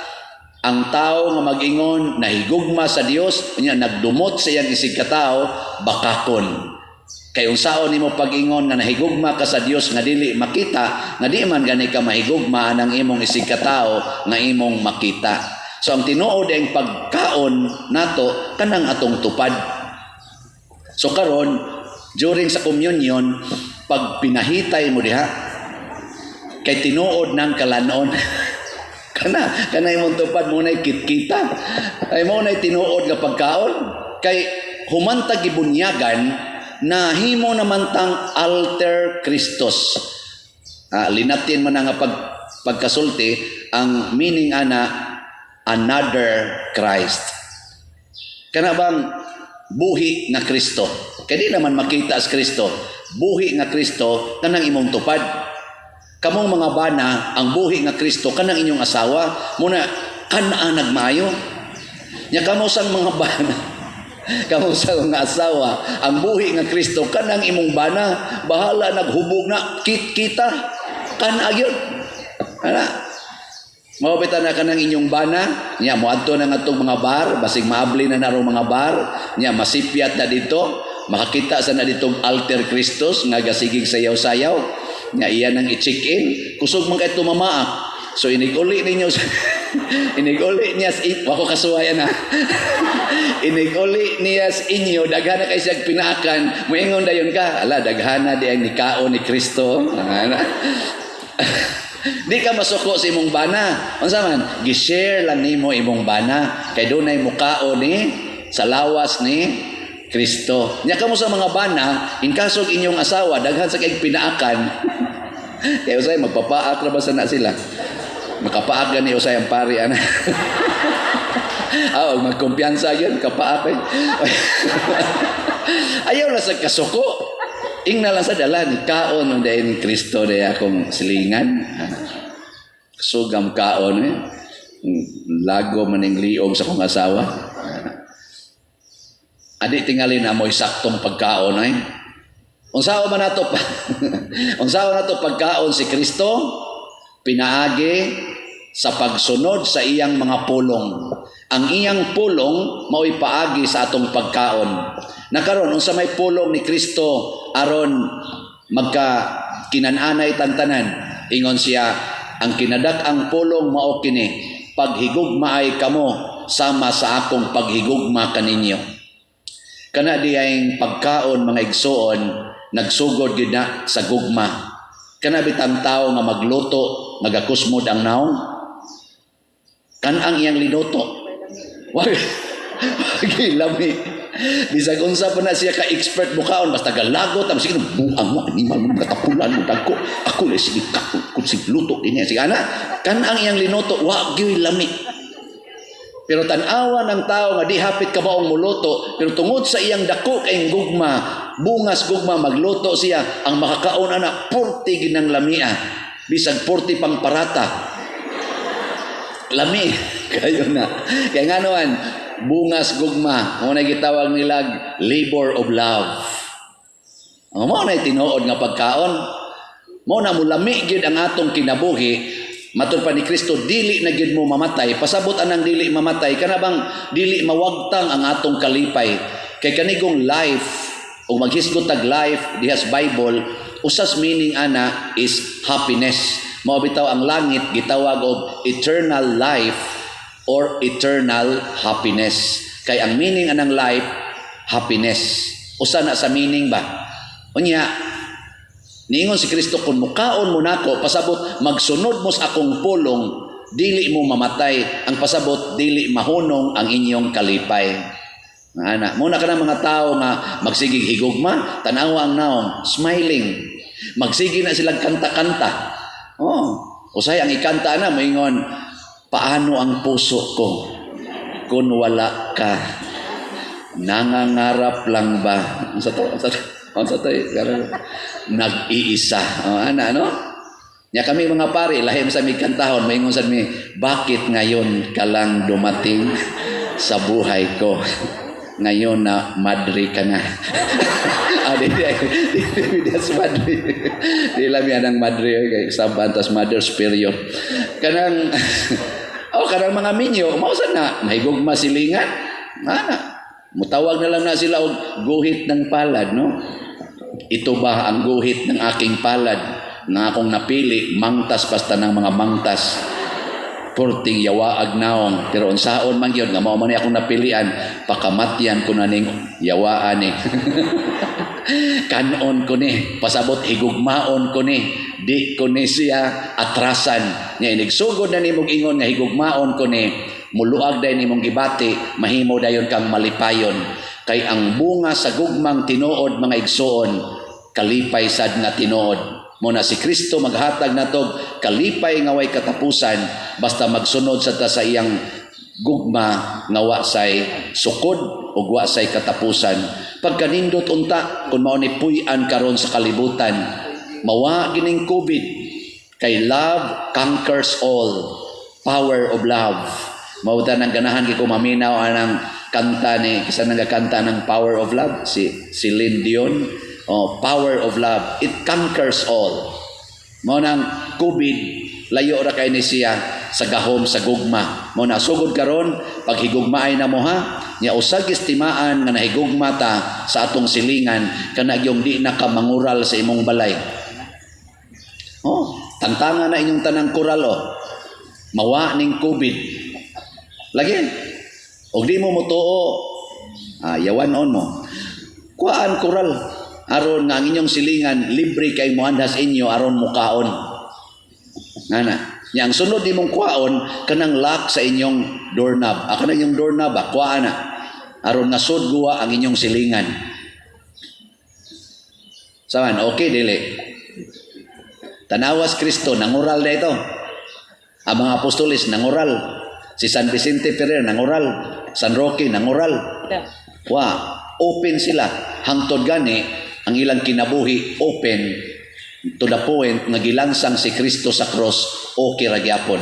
Speaker 3: ang tao nga mag-ingon nahigugma sa Dios, unya nagdumot sa iyang isig katao, bakakon. Kay unsaon nimo pag-ingon nga nahigugma ka sa Dios nga dili makita, nga di man gani ka mahigugma anang imong isig katao nga imong makita. So ang tinuod ang pagkaon nato kanang atong tupad. So karon during sa communion, pag pinahitay mo diha kay tinuod ng kalanon. Kana kana imong tupad mo nay kitkita. Ay mo nay tinuod nga pagkaon kay humantag gibunyagan na himo naman tang alter Christos. Linatin man nga pagkasulti ang meaning ana another Christ. Kana bang buhi nga Kristo? Kay di naman makita as Kristo. Buhi nga Kristo kanang imong tupad. Kamong mga bana, ang buhi nga Kristo kanang inyong asawa, muna kana nagmayo. Nya kamo sang mga bana, kamo sa mga asawa, ang buhi nga Kristo kanang imong bana, bahala naghubog na kit kita kana gyud. Ana. Mao bitaw na kanang inyong bana, nya moadto na ngadtong mga bar, basig maabli na narong mga bar, nya masipyat na dito, makakita sa na ditong alter Christos nga gasigig sayaw-sayaw, nya iya nang i-check-in, kusog man kay tumamaak. So inig-uli ninyo inig-uli niya sa wako kasuwayan na. Inig-uli niya sa inyo, daghan na kay siyang pinaakan, moingon dayon ka, ala daghana di ang nikaon ni Kristo. Ana. Di ka masuko sa imong bana. Unsa man, gi-share lang nimo imong bana kay dunay mukaon ni sa lawas ni Kristo. Nya kamo sa mga bana, in kasog inyong asawa daghan sa kay pinaakan. Kay usay magpapaak ra ba sana sila? Makapaak gani usay ang pari ana. Ah, magkumpiyansa gyud kapaak eh. Ayaw lang sa kasuko. Ingna lang sa dala ni kaon ng dayon ni Kristo day akong silingan. Sugam kaon eh. Lago maning liog sa akong asawa. Adi tingali na mo'y saktong pagkaon eh. Unsaon man nato unsaon nato pagkaon si Kristo pinaagi sa pagsunod sa iyang mga pulong. Ang iyang pulong mao'y paagi sa atong pagkaon. Nakaron unsa may pulong ni Kristo aron magka kinananay tantanan. Ingon siya, ang kinadak-ang pulong mao kini, paghigugmaay kamo sama sa akong paghigugma kaninyo. Kana diyang pagkaon mga igsuon nagsugod gyud na sa gugma. Kana bitang tawo nga magluto nagakusmod ang naong kan ang iyang linuto. Wag lami. Bisag unsa pa na siya ka expert bukaon basta galagot ang sige buang mo animal mo katapulan mo dagko ako le sige kakon kun sig luto dinhi sige ana kan ang iyang linuto wa gyud lami. Pero tan-awa ng tao nga di hapit kabaong muluto, pero tungod sa iyang dako kay gugma, bungas gugma magluto siya, ang makakaon ana purti ginang lamia. Bisag 40 pang parata. Lami kayo na. Kaya nga naman, bungas gugma, mao na gitawag nilag labor of love. Ang mao na tinuod nga pagkaon. Mao na mulami gyud ang atong kinabuhi. Matud pa ni Kristo, dili na gyud mo mamatay. Pasabot anang dili mamatay, kana bang dili mawagtang ang atong kalipay. Kay kanigong life, ug maghisgot tag life diha sa Bible, usas meaning ana is happiness. Mao bitaw ang langit gitawag og eternal life or eternal happiness. Kay ang meaning anang life, happiness. Usa na sa meaning ba? Unya, niingon si Kristo, kung mukaon mo nako, pasabot magsunod mo sa akong pulong, dili mo mamatay. Ang pasabot, dili mahunong ang inyong kalipay. Ana, muna ka ng mga tao nga magsigig higugma, tanawa ang naong, smiling. Magsige na silang kanta-kanta. Oh, usay ang ikanta na moingon, "Paano ang puso ko kung wala ka? Nangangarap lang ba?" Unsa to? Unsa to? Unsa to? Nag-iisa. Oh, ana, no? Nya kami mga pare, lahi sa mi kantahon, moingon sad mi, "Bakit ngayon ka lang dumating sa buhay ko? Ngayon na madre ka na." Ah, di, di, di, di, di, madre. Di lang yan ang madre, kay saban tas mother superior. Kanang, oh, kanang mga minyo, mao sad na, mahigugma silingan. Ana, mutawag na lang na sila og guhit ng palad, no? "Ito ba ang guhit ng aking palad na akong napili, mangtas basta ng mga mangtas. Porting yawaag naong, pero unsaon man gyud nga mao man ni akong napilian, pakamatyan ko na ning yawaan ni. Kanon ko ni, pasabot higugmaon ko ni, di ko ni siya atrasan." Nya inigsugod na nimong ingon nga higugmaon ko ni, muluag dayon nimong gibati, mahimo dayon kang malipayon. Kay ang bunga sa gugmang tinuod, mga igsuon, kalipay sad nga tinuod. Mo na si Kristo maghatag natog kalipay nga way katapusan basta magsunod sa ta sa iyang gugma nga wa say sukod ug wa say katapusan. Pagkanindot unta kung mao ni puy-an karon sa kalibutan, mawa gining COVID, kay love conquers all. Power of love. Mao ta nang ganahan kay ko maminaw anang kanta ni kisa nang kanta ng Power of Love, si Celine Dion. Oh, power of love, it conquers all. Mao nang COVID, layo ra kay ni siya sa gahom sa gugma. Mao na sugod karon paghigugmaay na mo ha. Nya usag estimaan nga nahigugma ta sa atong silingan kana gyung di na ka mangural sa imong balay. Oh, tangtanga na inyong tanang kural oh. Mawa ning COVID. Lagi. Og di mo motuo, ah, yawan on mo. Kuhaan kural aron nga ang inyong silingan libre kay moanhas inyo aron mukaon. Ngana. Nya ang sunod nimong kuhaon kanang lock sa inyong doorknob. Ah, kanang inyong doorknob ah, kuhaan na. Aron nga sud guwa ang inyong silingan. Saman, okay dili. Tanawas Kristo nangural na ito. Ang mga apostoles nangural. Si San Vicente Ferrer nangural. San Roque nangural. Wa, open sila. Hangtod gani ang ilang kinabuhi open to the point nga gilansang si Kristo sa cross, okay ra gyapon.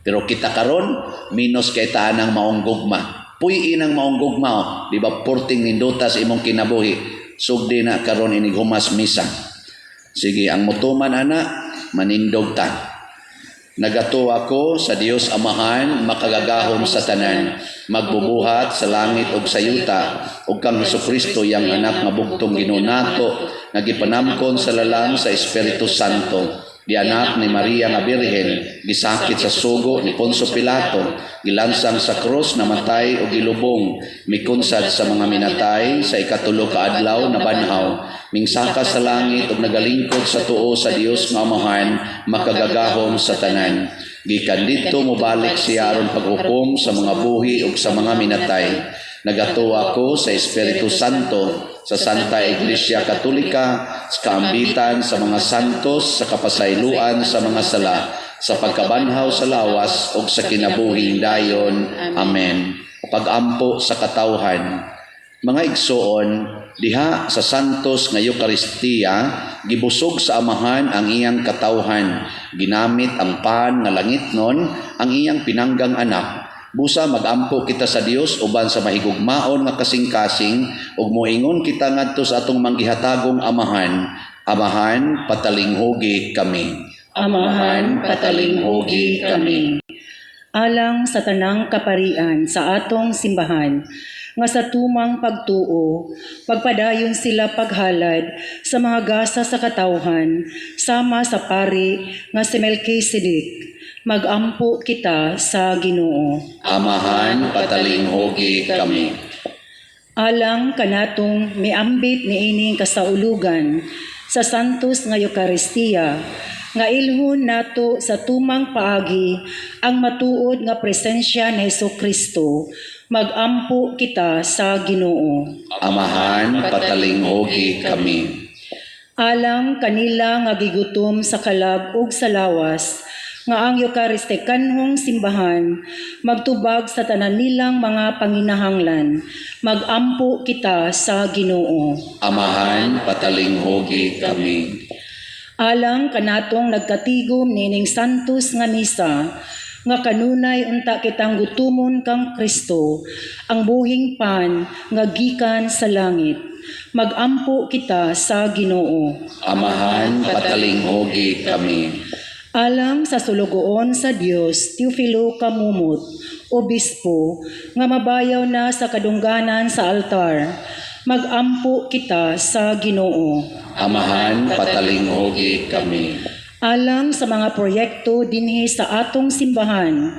Speaker 3: Pero kita karon minus kay taan ang maong gugma. Puy ang maong gugma, oh. Di ba porting nindota sa imong kinabuhi. Sugdi na karon inig humas misa. Sige, ang mutuman ana, manindog ta. Nagatuo ako sa Dios Amahan, makagagahom sa tanan, magbubuhat sa langit ug sa yuta, ug kang Hesukristo, iyang anak nga bugtong Ginoo nato, nga gipanamkon sa lalang sa Espiritu Santo, gianak ni Maria nga Birhen, gisakit sa sugo ni Poncio Pilato, gilansang sa krus, namatay ug gilubong, mikunsad sa mga minatay, sa ikatulo ka adlaw nabanhaw, mingsaka sa langit ug nagalingkod sa tuo sa Dios nga Amahan, makagagahom sa tanan. Gikan didto mobalik siya aron paghukom sa mga buhi ug sa mga minatay. Nagatuo ako sa Espiritu Santo, sa Santa Iglesia Katolika, sa kaambitan sa mga santos, sa kapasayloan sa mga sala, sa pagkabanhaw sa lawas ug sa kinabuhing dayon. Amen. Pagampo sa katawhan. Mga igsoon, Diha sa Santos nga Eukaristiya, gibusog sa Amahan ang iyang katawhan. Ginamit ang pan nga langitnon, ang iyang pinanggang anak. Busa magampo kita sa Dios uban sa mahigugmaon nga kasing-kasing ug moingon kita ngadto sa atong manggihatagong Amahan. Amahan, patalinghugi kami.
Speaker 6: Amahan, patalinghugi kami. Alang sa tanang kaparian sa atong simbahan, nga sa tumang pagtuo, pagpadayon sila paghalad sa mga gasa sa katawhan, sama sa pari nga si Melchizedek, magampo kita sa Ginoo.
Speaker 3: Amahan, patalinghugi kami.
Speaker 6: Alang kanatong miambit niining kasaulugan sa Santos nga Eukaristiya, nga ilhon nato sa tumang paagi ang matuod nga presensya ni Hesukristo, magampo kita sa Ginoo.
Speaker 3: Amahan, patalinghugi kami.
Speaker 6: Alang kanila nga gigutom sa kalag ug sa lawas, nga ang Eukaristikanhong simbahan magtubag sa tanan nilang mga panginahanglan, magampo kita sa Ginoo.
Speaker 3: Amahan, patalinghugi kami.
Speaker 6: Alang kanatong nagkatigom nining Santos nga misa, nga kanunay unta kitang gutumon kang Kristo, ang buhing pan nga gikan sa langit, magampo kita sa Ginoo.
Speaker 3: Amahan, patalinghugi kami.
Speaker 6: Alang sa sulugoon sa Dios, Teofilo Camomot, obispo, nga mabayaw na sa kadungganan sa altar, magampo kita sa Ginoo.
Speaker 3: Amahan, patalinghugi kami.
Speaker 6: Alang sa mga proyekto dinhi sa atong simbahan,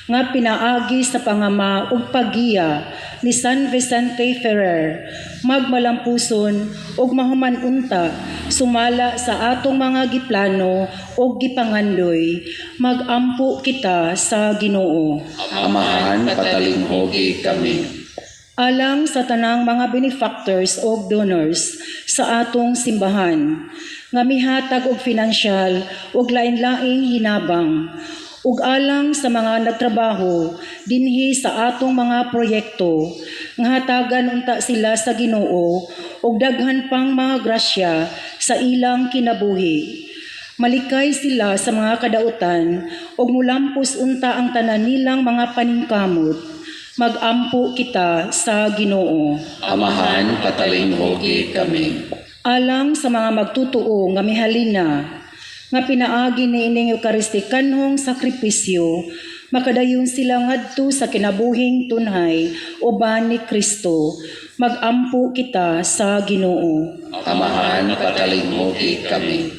Speaker 6: nga pinaagi sa pangama ug paggiya ni San Vicente Ferrer, magmalampuson ug mahuman unta sumala sa atong mga giplano ug gipangandoy, magampo kita sa Ginoo.
Speaker 3: Amahan, patalinghugi kami.
Speaker 6: Alang sa tanang mga benefactors o donors sa atong simbahan, nga mihatag og finansyal ug lain-laing hinabang, ug alang sa mga nagtrabaho dinhi sa atong mga proyekto, nga hatagan unta sila sa Ginoo og daghan pang mga grasya sa ilang kinabuhi. Malikay sila sa mga kadautan ug mulampos unta ang tanan nilang mga paningkamot. Magampo kita sa Ginoo.
Speaker 3: Amahan, patalinghugi kami.
Speaker 6: Alang sa mga magtutuo nga mihalina, nga pinaagi niining Eukaristikanhong sakripisyo, makadayon sila ngadto sa kinabuhing tunhay uban ni Kristo. Magampo kita sa Ginoo.
Speaker 3: Amahan, patalinghugi kami.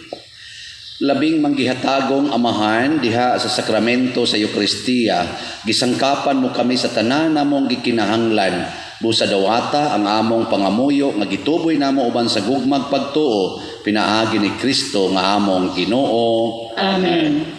Speaker 3: Labing manggihatagong Amahan, diha sa sakramento sa Eukaristiya, gisangkapan mo kami sa tanan namong gikinahanglan. Busa dawata ang among pangamuyo nga gituboy namo uban sa gugmag pagtuo, pinaagi ni Kristo nga among Ginoo.
Speaker 6: Amen.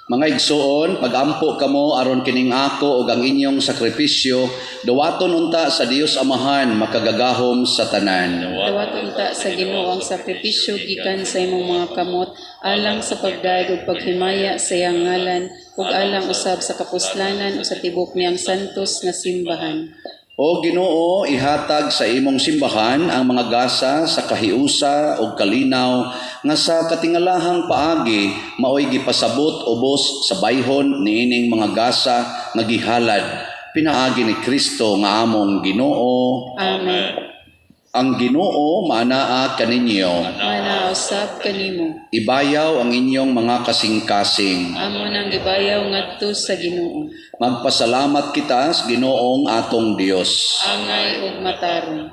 Speaker 3: Mga igsoon, pagampo kamo aron kining ako ug ang inyong sakripisyo, dawaton unta sa Dios Amahan makagagahom sa tanan.
Speaker 4: Dawat unta sa Ginoo ang sakripisyo gikan sa imong mga kamot alang sa pagdayeg ug paghimaya sa iyang ngalan ug alang usab sa kapuslanan o sa tibok niyang santos nga simbahan.
Speaker 3: O Ginoo, ihatag sa imong simbahan ang mga gasa sa kahiusa ug kalinaw nga sa katingalahang paagi maoy gipasabot ubos sa bayhon niining mga gasa nga gihalad pinaagi ni Kristo nga among Ginoo.
Speaker 4: Amen.
Speaker 3: Ang Ginoo maanaa kaninyo.
Speaker 4: Mana usab kanimo.
Speaker 3: Ibayaw ang inyong mga kasing-kasing.
Speaker 4: Amo nang gibayaw ngadto sa Ginoo.
Speaker 3: Magpasalamat kita sa Ginoong atong Dios.
Speaker 4: Angay ug matarong.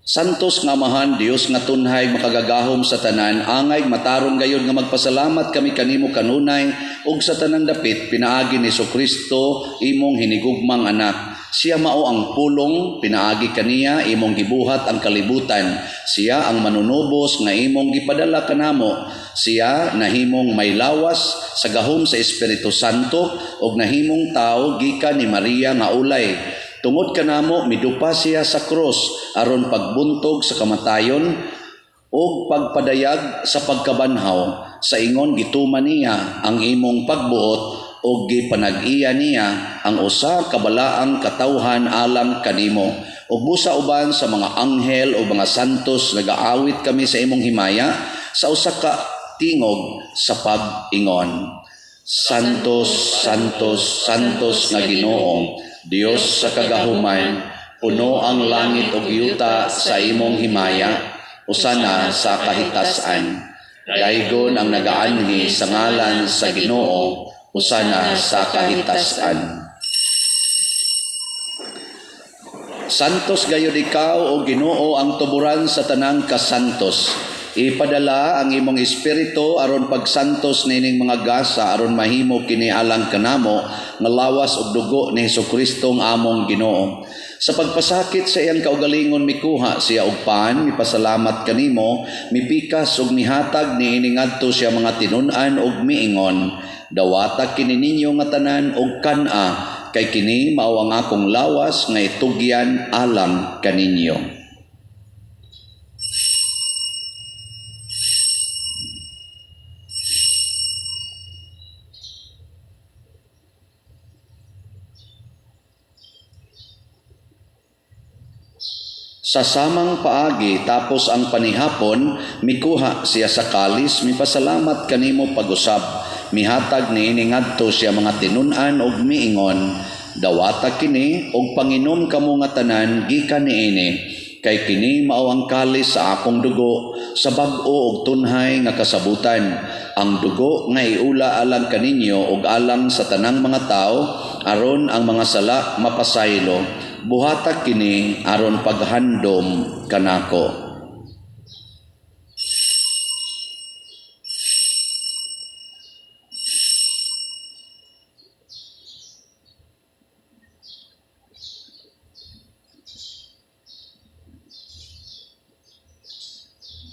Speaker 3: Santos nga Amahan, Dios nga tunhay makagagahom sa tanan, angay matarong gayud nga magpasalamat kami kanimo kanunay ug sa tanang dapit pinaagi ni Kristo imong hinigugmang anak. Siya mao ang pulong, pinaagi kaniya imong gibuhat ang kalibutan. Siya ang manunubos nga imong gipadala kanamo. Siya nahimong may lawas sa gahom sa Espiritu Santo ug nahimong tao gikan ni Maria nga ulay. Tungod kanamo midupa siya sa krus aron pagbuntog sa kamatayon ug pagpadayag sa pagkabanhaw. Sa ingon gituman niya ang imong pagbuot ug gipanag-iya niya ang usa ka balaang katawhan alang kanimo. Ug busa uban sa mga anghel o mga santos nagaawit kami sa imong himaya sa usa ka tingog sa pag-ingon. Santos, Santos, Santos nga Ginoo, Dios sa kagahuman, puno ang langit ug yuta sa imong himaya, usana sa kahitasan. Daygon ang nagaanhi sa ngalan sa Ginoo, usana sa kahitasan. Santos gayud ikaw o Ginoo ang tuburan sa tanang kasantos. Ipadala ang imong espiritu aron pagsantos nining mga gasa aron mahimo kini alang kanamo nga lawas ug dugo ni Hesukristo ang among Ginoo. Sa pagpasakit sa iyang kaugalingon mikuha siya og pan, mipasalamat kanimo, mipikas ug mihatag niini ngadto siya mga tinun-an ug miingon, dawata kini ninyo nga tanan og kan-a, kay kini mao ang akong lawas nga itugyan alang kaninyo. Sa samang paagi tapos ang panihapon, mikuha siya sa kalis, mipasalamat kanimo pag-usab, mihatag niini ngadto siya mga tinun-an og miingon, dawata kini og panginom kamo nga tanan gikan niini, kay kini mao ang kalis sa akong dugo sa bag-o og tunhay nga kasabutan, ang dugo nga iula alang kaninyo og alang sa tanang mga tawo aron ang mga sala mapasaylo. Buhata kini aron paghandom kanako.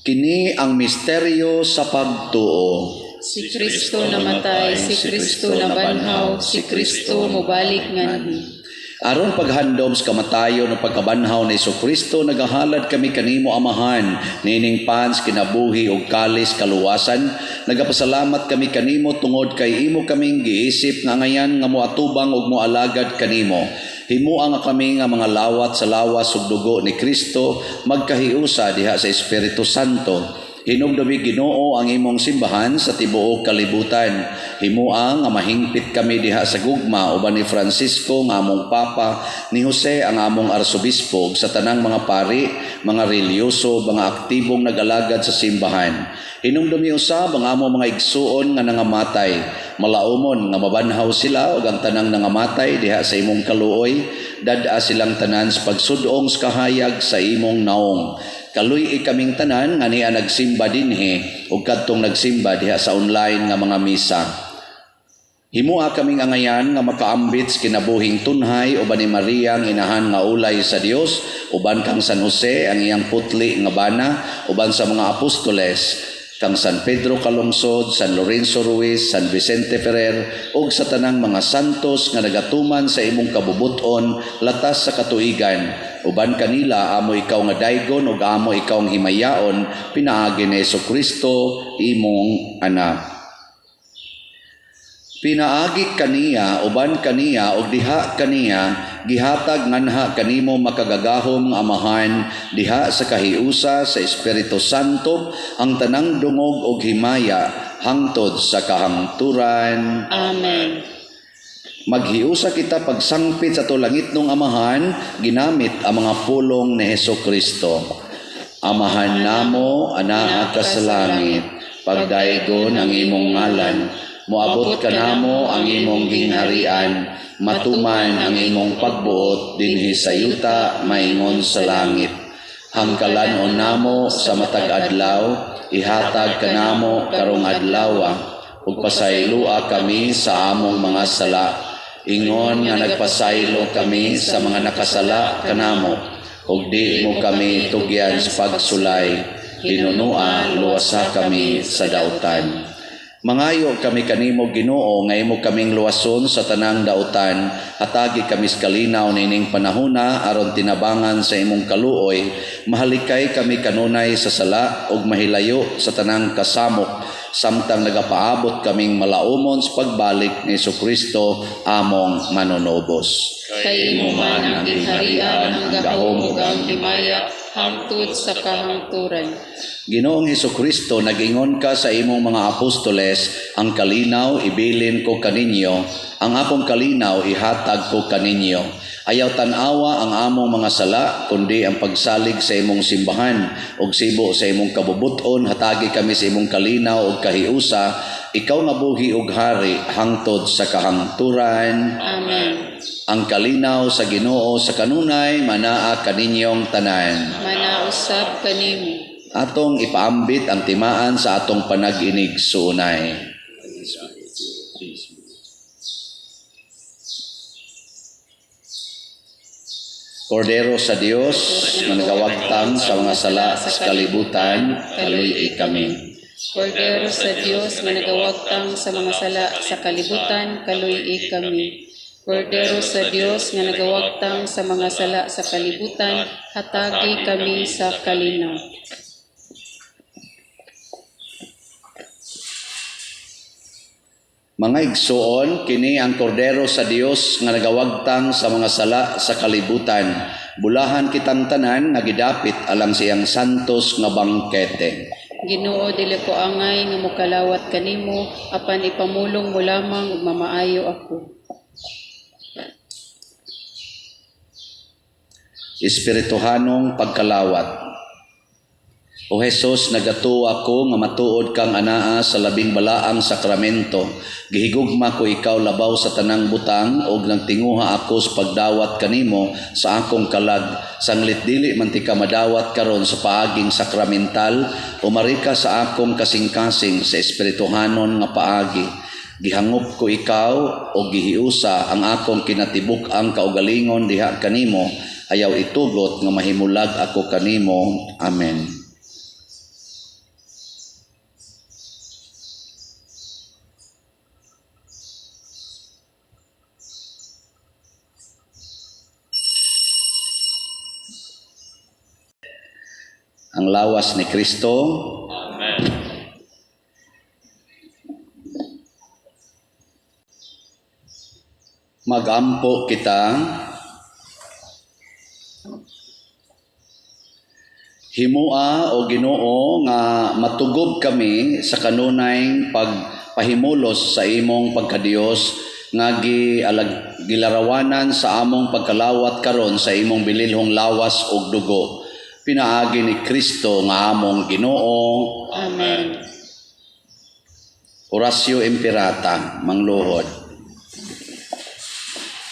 Speaker 3: Kini ang misteryo sa pagtuo.
Speaker 4: Si Kristo namatay, si Kristo nabanhaw, si Kristo mobalik nganhi.
Speaker 3: Aron paghandom sa kamatayon o pagkabanhaw ni Hesukristo, nagahalad kami kanimo Amahan, nining pans kinabuhi og kalis kaluwasan. Nagapasalamat kami kanimo tungod kay imo kaming giisip nga ngayan nga moatubang og moalagad kanimo. Himua nga kami nga mga lawat sa lawas ug dugo ni Kristo, magkahiusa diha sa Espiritu Santo. Hinumdumi Ginoo ang imong simbahan sa tibuok kalibutan. Himua nga mahingpit kami diha sa gugma uban ni Francisco nga among Papa, ni Jose ang among arsobispo, sa tanang mga pari, mga relihiyoso, mga aktibong nag-alagad sa simbahan. Hinumdumi usab ang among mga igsuon nga nangamatay. Malaumon nga mabanhaw sila ug ang tanang nangamatay diha sa imong kaluoy, dad-a silang tanan sa pagsudong sa kahayag sa imong naong. Kaluy-i kaming tanan nga niya nagsimba dinhi ug kadtong nagsimba diha sa online nga mga misa. Himua kaming angayan nga makaambit sa kinabuhing tunhay uban ni Maria ang inahan nga ulay sa Dios, uban kang San Jose ang iyang putli nga bana, uban sa mga apostoles, kang San Pedro Calungsod, San Lorenzo Ruiz, San Vicente Ferrer, ug sa tanang mga santos nga nagatuman sa imong kabubuton latas sa katuigan. Uban kanila amo ikaw nga daygon ug amo ikaw ang himayaon pinaagi ni Hesukristo imong anak. Pinaagi kaniya, uban kaniya, ug diha kaniya, gihatag nganha kanimo makagagahom nga Amahan, diha sa kahiusa sa Espiritu Santo, ang tanang dungog ug himaya, hangtod sa kahangturan.
Speaker 4: Amen.
Speaker 3: Maghiusa kita pagsangpit sa tulangitnong Amahan, ginamit ang mga pulong ni Hesukristo. Amahan namo, anaa ka sa langit, pagdaygon ang imong ngalan, moabot kanamo ang imong gingharian, matuman ang imong pagbuot dinhi sa yuta maingon sa langit. Hangkalan-on namo sa matag adlaw, ihatag kanamo karong adlawa, ug pasayloa kami sa among mga sala, ingon nga nagpasaylo kami sa mga nakasala kanamo, ug di mo kami tugyan sa pagsulay, hinunua luwasa kami sa dautan. Mangayo kami kanimo Ginoo nga imo kaming luwason sa tanang dautan, hatagi kami sa kalinaw nining panahona aron tinabangan sa imong kaluoy, mahalikay kami kanunay sa sala ug mahilayo sa tanang kasamok, samtang nagapaabot kaming malaumon sa pagbalik ni Hesukristo among manunubos.
Speaker 4: Kay imo man ang gingharian, ang gahom ug ang himaya hangtod sa kahangturan.
Speaker 3: Ginoong Hesukristo, nag-ingon ka sa imong mga apostoles, ang kalinaw ibilin ko kaninyo, ang akong kalinaw ihatag ko kaninyo. Ayaw tan-awa ang among mga sala, kundi ang pagsalig sa imong simbahan ug sibo sa imong kabubut-on, hatagi kami sa imong kalinaw ug kahiusa, ikaw nga buhi ug hari hangtod sa kahangturan.
Speaker 4: Amen.
Speaker 3: Ang kalinaw sa Ginoo sa kanunay manaa kaninyong tanan.
Speaker 4: Manausab kanimo.
Speaker 3: Atong ipaambit ang timaan sa atong panag-inig suunay. Kordero sa Dios nga nagawagtang sa mga sala sa kalibutan, kaluy-i kami.
Speaker 4: Kordero sa Dios nga nagawagtang sa mga sala sa kalibutan, kaluy-i kami. Kordero sa Dios nga nagawagtang sa mga sala sa kalibutan, hatagi kami sa kalinaw.
Speaker 3: Mga igsoon, kini ang kordero sa Dios nga nagawagtang sa mga sala sa kalibutan. Bulahan kitang tanan nga gidapit alang siyang santos nga bangkete.
Speaker 4: Ginoo, dili ko angay nga mokalawat kanimo, apan ipamulong mo lamang ug mamaayo ako.
Speaker 3: Espirituhanong pagkalawat. O Jesus, nagatuo ako nga matuod kang anaa sa labing balaang sakramento. Gihigugma ko ikaw labaw sa tanang butang og nagtinguha ako sa pagdawat kanimo sa akong kalag. Sanglit dili man ti ka madawat karon sa paaging sakramental, umarika sa akong kasing-kasing sa espirituhanon nga paagi. Gihangop ko ikaw o gihiusa ang akong kinatibuk-ang kaugalingon diha kanimo, ayaw itugot nga mahimulag ako kanimo. Amen. Ang lawas ni Kristo.
Speaker 2: Amen.
Speaker 3: Magampo kita. Himua o Ginoo nga matugob kami sa kanunay pagpahimulos sa imong pagkadiyos nga gilarawanan sa among pagkalawat karon sa imong bililhong lawas ug dugo. Pinaagi ni Kristo nga among Ginoo.
Speaker 4: Amen.
Speaker 3: Oratio Imperata, mangluhod.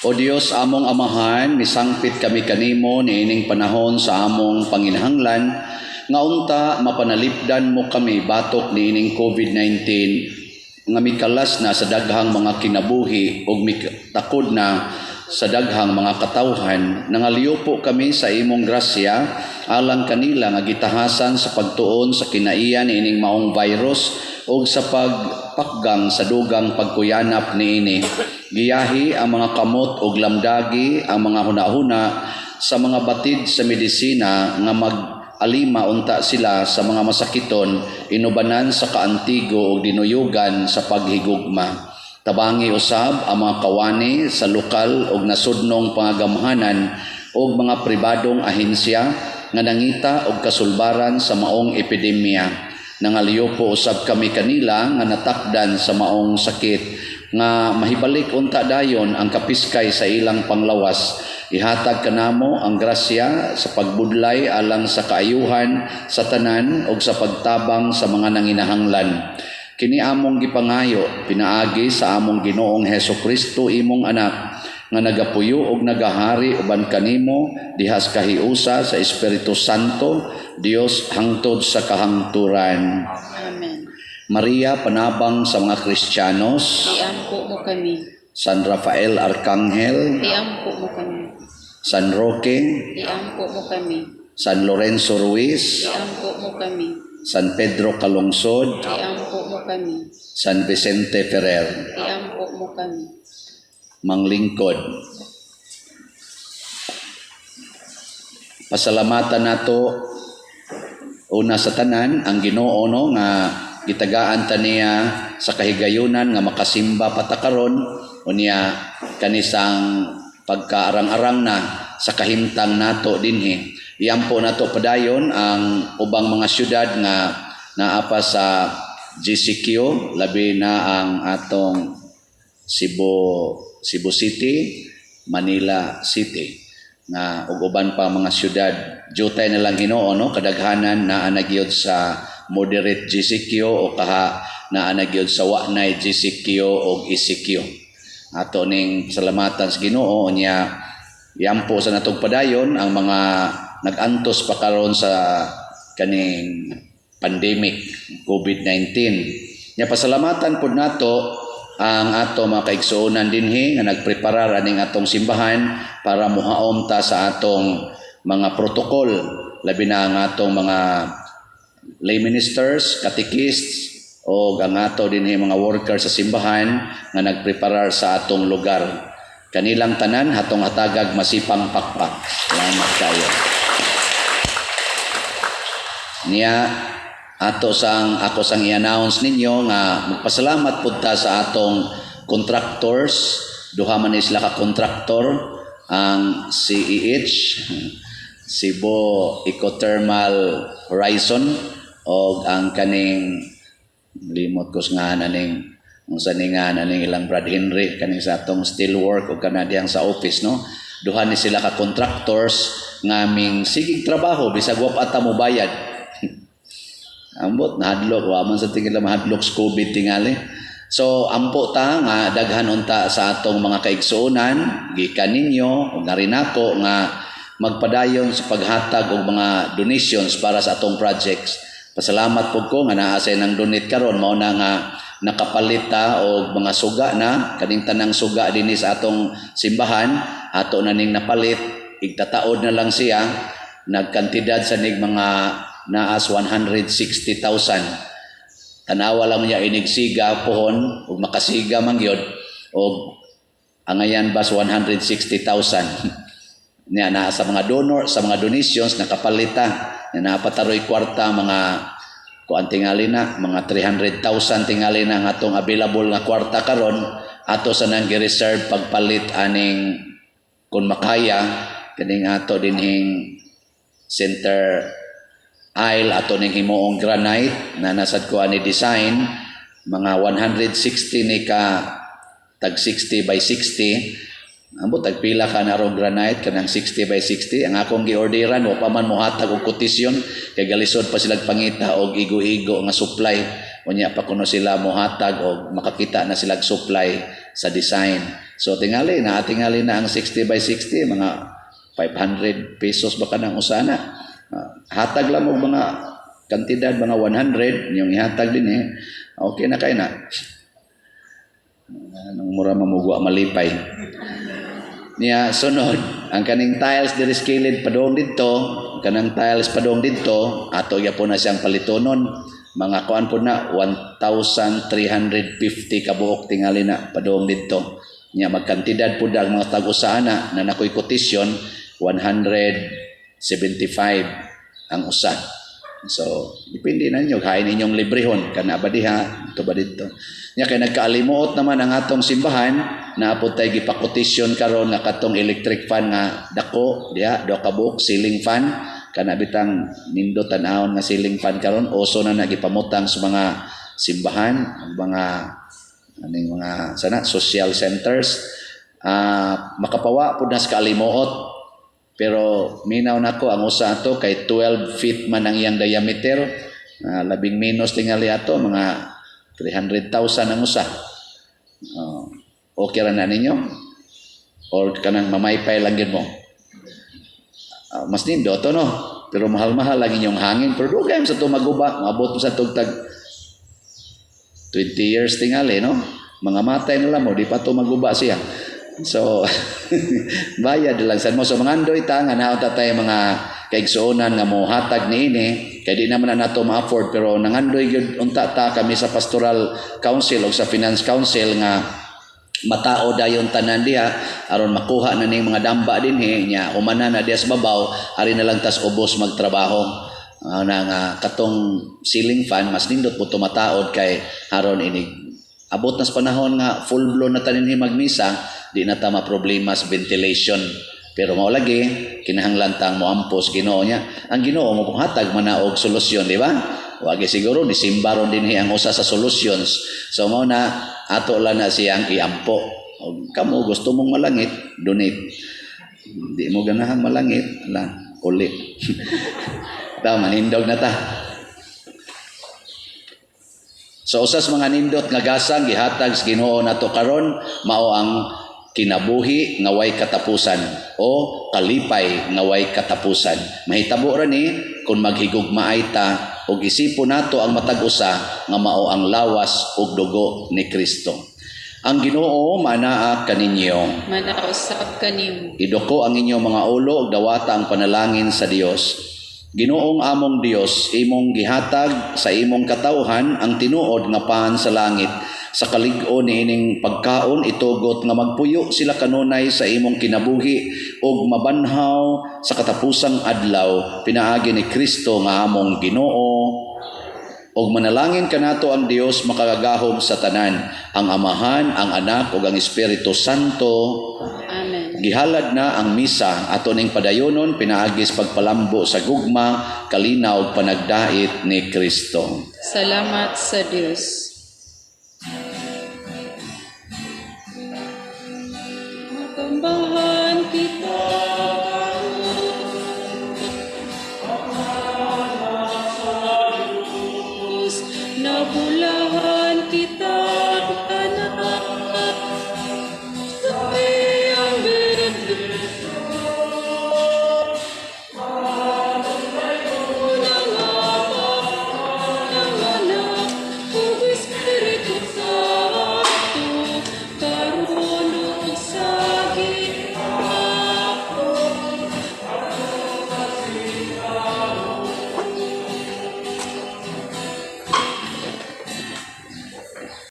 Speaker 3: O Dios among Amahan, misangpit kami kanimo niining panahon sa among panginahanglan nga unta mapanalipdan mo kami batok niining COVID-19 nga mikalas na sa daghang mga kinabuhi ug mitakod na sa daghang mga katawhan. Nangaliupo kami sa imong grasya alang kanila nga gitahasan sa pagtuon sa kinaiya niining maong virus ug sa pagpakgang sa dugang pagkuyanap niini. Giyahi ang mga kamot ug lamdagi ang mga hunahuna sa mga batid sa medisina nga mag-alima unta sila sa mga masakiton, inubanan sa kaantigo ug dinuyugan sa paghigugma. Tabangi usab ang mga kawani sa lokal ug nasudnong pangagamhanan ug mga pribadong ahensya nga nangita og kasulbaran sa maong epidemya. Nangaliyo po usab kami kanila nga natakdan sa maong sakit nga mahibalik unta dayon ang kapiskay sa ilang panglawas. Ihatag kanamo ang grasya sa pagbudlay alang sa kaayuhan sa tanan ug sa pagtabang sa mga nanginahanglan. Kini among gipangayo pinaagi sa among Ginoong Hesukristo imong anak nga nagapuyo og nagahari uban kanimo diha sa kahiusa sa Espiritu Santo Dios hangtod sa kahangturan.
Speaker 4: Amen.
Speaker 3: Maria, panabang sa mga Kristiyanos.
Speaker 4: Iampo mo kami.
Speaker 3: San Rafael Arcangel.
Speaker 4: Iampo mo kami.
Speaker 3: San Roque.
Speaker 4: Iampo mo kami.
Speaker 3: San Lorenzo Ruiz.
Speaker 4: Iampo mo kami.
Speaker 3: San Pedro Calungsod.
Speaker 4: Iampo mo kami.
Speaker 3: San Vicente Ferrer.
Speaker 4: Iampo mo kami.
Speaker 3: Manglingkod. Pasalamatan nato una sa tanan ang Ginoo no nga gitagaan ta niya sa kahigayunan nga makasimba pa ta karon unya kanisang pagkaarang-arang na sa kahimtang nato dinhi. Iampo nato padayon ang ubang mga syudad nga naa pa sa GCQ, labi na ang atong Cebu, Cebu City, Manila City nga ug uban pa mga syudad. Jutay na lang Ginoo, no, kadaghanan naa na gyud sa moderate GCQ o kaha naa na gyud sa wa nay GCQ o ECQ. Ato ning salamatan sa Ginoo. Nya yampo sa natong padayon ang mga nag-antos pa karon sa kaning pandemic COVID-19. Nya pasalamatan pud nato ang ato mga kaigsuonan dinhi nga nagpreparar aning atong simbahan para muhaom ta sa atong mga protocol, labi na ang atong mga lay ministers, catechists o ang ato dinhi mga workers sa simbahan nga nagpreparar sa atong lugar. Kanilang tanan hatong hatagag masipang pakpak. Salamat kayo. Niya ato sang ako sang i-announce ninyo nga magpasalamat pud ta sa atong contractors. Duha man ni sila ka contractor, ang CEH, Cebu Ecothermal Horizon, og ang kaning, limot ko sa ngalan aning, unsa ni nga aning ilang Brad Henry, kaning sa atong steelwork og kana diyang sa office, no. Duha ni sila ka contractors nga ming sigig trabaho bisag wa pa ta mo bayad. Ambot nahadlok, wa man sa tingin mahadlok sa COVID tingali. So ampo ta nga daghan unta sa atong mga kaigsuonan gikan ninyo ug nga nako nga magpadayon sa paghatag og mga donations para sa atong projects. Pasalamat pud ko nga naa say nang donate karon, mao na nga nakapalit ta og mga suga na kaning tanang suga dinhi sa atong simbahan, ato na ning napalit, igtataod na lang siya. Nagkantidad sa nig mga naas 160,000. Tanawa lang niya inigsiga pohon ug makasiga man gyud og angayan bas 160,000. Niya naa sa mga donor, sa mga donations nakapalita nya napataroy kwarta, mga kuan tingali na mga 300,000 tingali na ang atong available nga kwarta karon. Ato sa nang gi-reserve pagpalit aning, kung makaya, kaning ato dinhing center aisle, ato ning himuong granite na nasad ko ani design, mga 160 ni ka tag 60 by 60. Ambot tag pila ka na rong granite kanang 60 by 60. Ang akong giorderan, wa pa man mohatag og kotisyon kay galisod pa sila pangita og igo-igo nga supply. Unya pa kuno sila mohatag og makakita na sila supply sa design. So tingali na, tingali na ang 60 by 60, mga 500 pesos ba kanang usana. Hatag lang og mga kantidad mga 100 yung ihatag din eh. Okay na kay na. Anong mura mamugwa malipay. Niya sunod ang kaning tiles diri sa kilid padung didto, kanang tiles padung didto, ato gyapon na siyang palitonon. Mga kuan po na 1,350 kabuok tingali na padung didto. Nya magkantidad pud ang mga tag-usa na na nakoy quotation, 175 ang usa. So, depende na ninyo, kain inyong librehon, kana ba diha, ito ba dito. Nya kay nagkaalimuot naman ang atong simbahan, naapod tay gipakotisyon karon nga katong electric fan nga dako diha, duha ka buok ceiling fan, kana bitang nindot tan-awon nga ceiling fan karon, uso na na gipamutang sa mga simbahan, ang mga aning mga sana social centers. Makapawa pud na sa kaalimuot. Pero minaw nako ang usa ato kay 12 feet man ang iyang diameter. Labing menos tingali ato mga 300,000 ang usa. Okay ra na ninyo? Or kanang mamaypay lang gyud mo? Mas nindo to, no? Pero mahal-mahal lang inyong hangin. Pero dugay sa to maguba, maabot sa tugtag 20 years tingali, no? Mga matay na lang mo, di pa to maguba siya. So, bayad lang sad mo. So, mga andoy ta, nga naon ta tay mga kaigsuonan nga mohatag niini, kay di naman na nato ma-afford, pero nangandoy gyud unta ta kami sa Pastoral Council o sa Finance Council nga matao dayon tanan diha aron makuha na ning mga damba dinhi. Nya humana na diha sa babaw, ari na lang tas ubos magtrabaho. Na nga katong ceiling fan mas nindot po tumataod kay haron inig abot na sa panahon nga full blown na tanin magmisa. Di na ta problema sa ventilation. Pero mao lagi kinahanglan tang moampo sa Ginoo niya. Ang Ginoo mo hatag man na og solusyon, di ba? Wagi siguro ni simba ron dinhi ang usa sa solutions. So mao na, ato lang na siyang iampo. Og kamo gusto mong malangit, donate. Di mo ganahang malangit, la uli. Ta manindog na ta. So usas mga nindot nga gasang gihatag sa Ginoo nato karon mao ang kinabuhi nga way katapusan o kalipay nga way katapusan. Mahitabo ra ni kung maghigugmaay ta ug isipon nato ang matag usa nga mao ang lawas ug dugo ni Kristo. Ang Ginoo manaa kaninyo.
Speaker 4: Manausab kanimo.
Speaker 3: Iduko ang inyong mga ulo ug dawata ang panalangin sa Dios. Ginoong among Dios, imong gihatag sa imong katawhan ang tinuod nga pan sa langit. Sa kalig-on niining pagkaon, itugot nga magpuyo sila kanunay sa imong kinabuhi ug mabanhaw sa katapusang adlaw, pinaagi ni Kristo nga among Ginoo. Og manalangin kanato ang Dios makagagahom sa tanan, ang Amahan, ang Anak ug ang Espiritu Santo.
Speaker 4: Amen.
Speaker 3: Gihalad na ang misa, ato ning padayonon pinaagi sa pagpalambo sa gugma, kalinaw ug panagdait ni Kristo.
Speaker 4: Salamat sa Dios.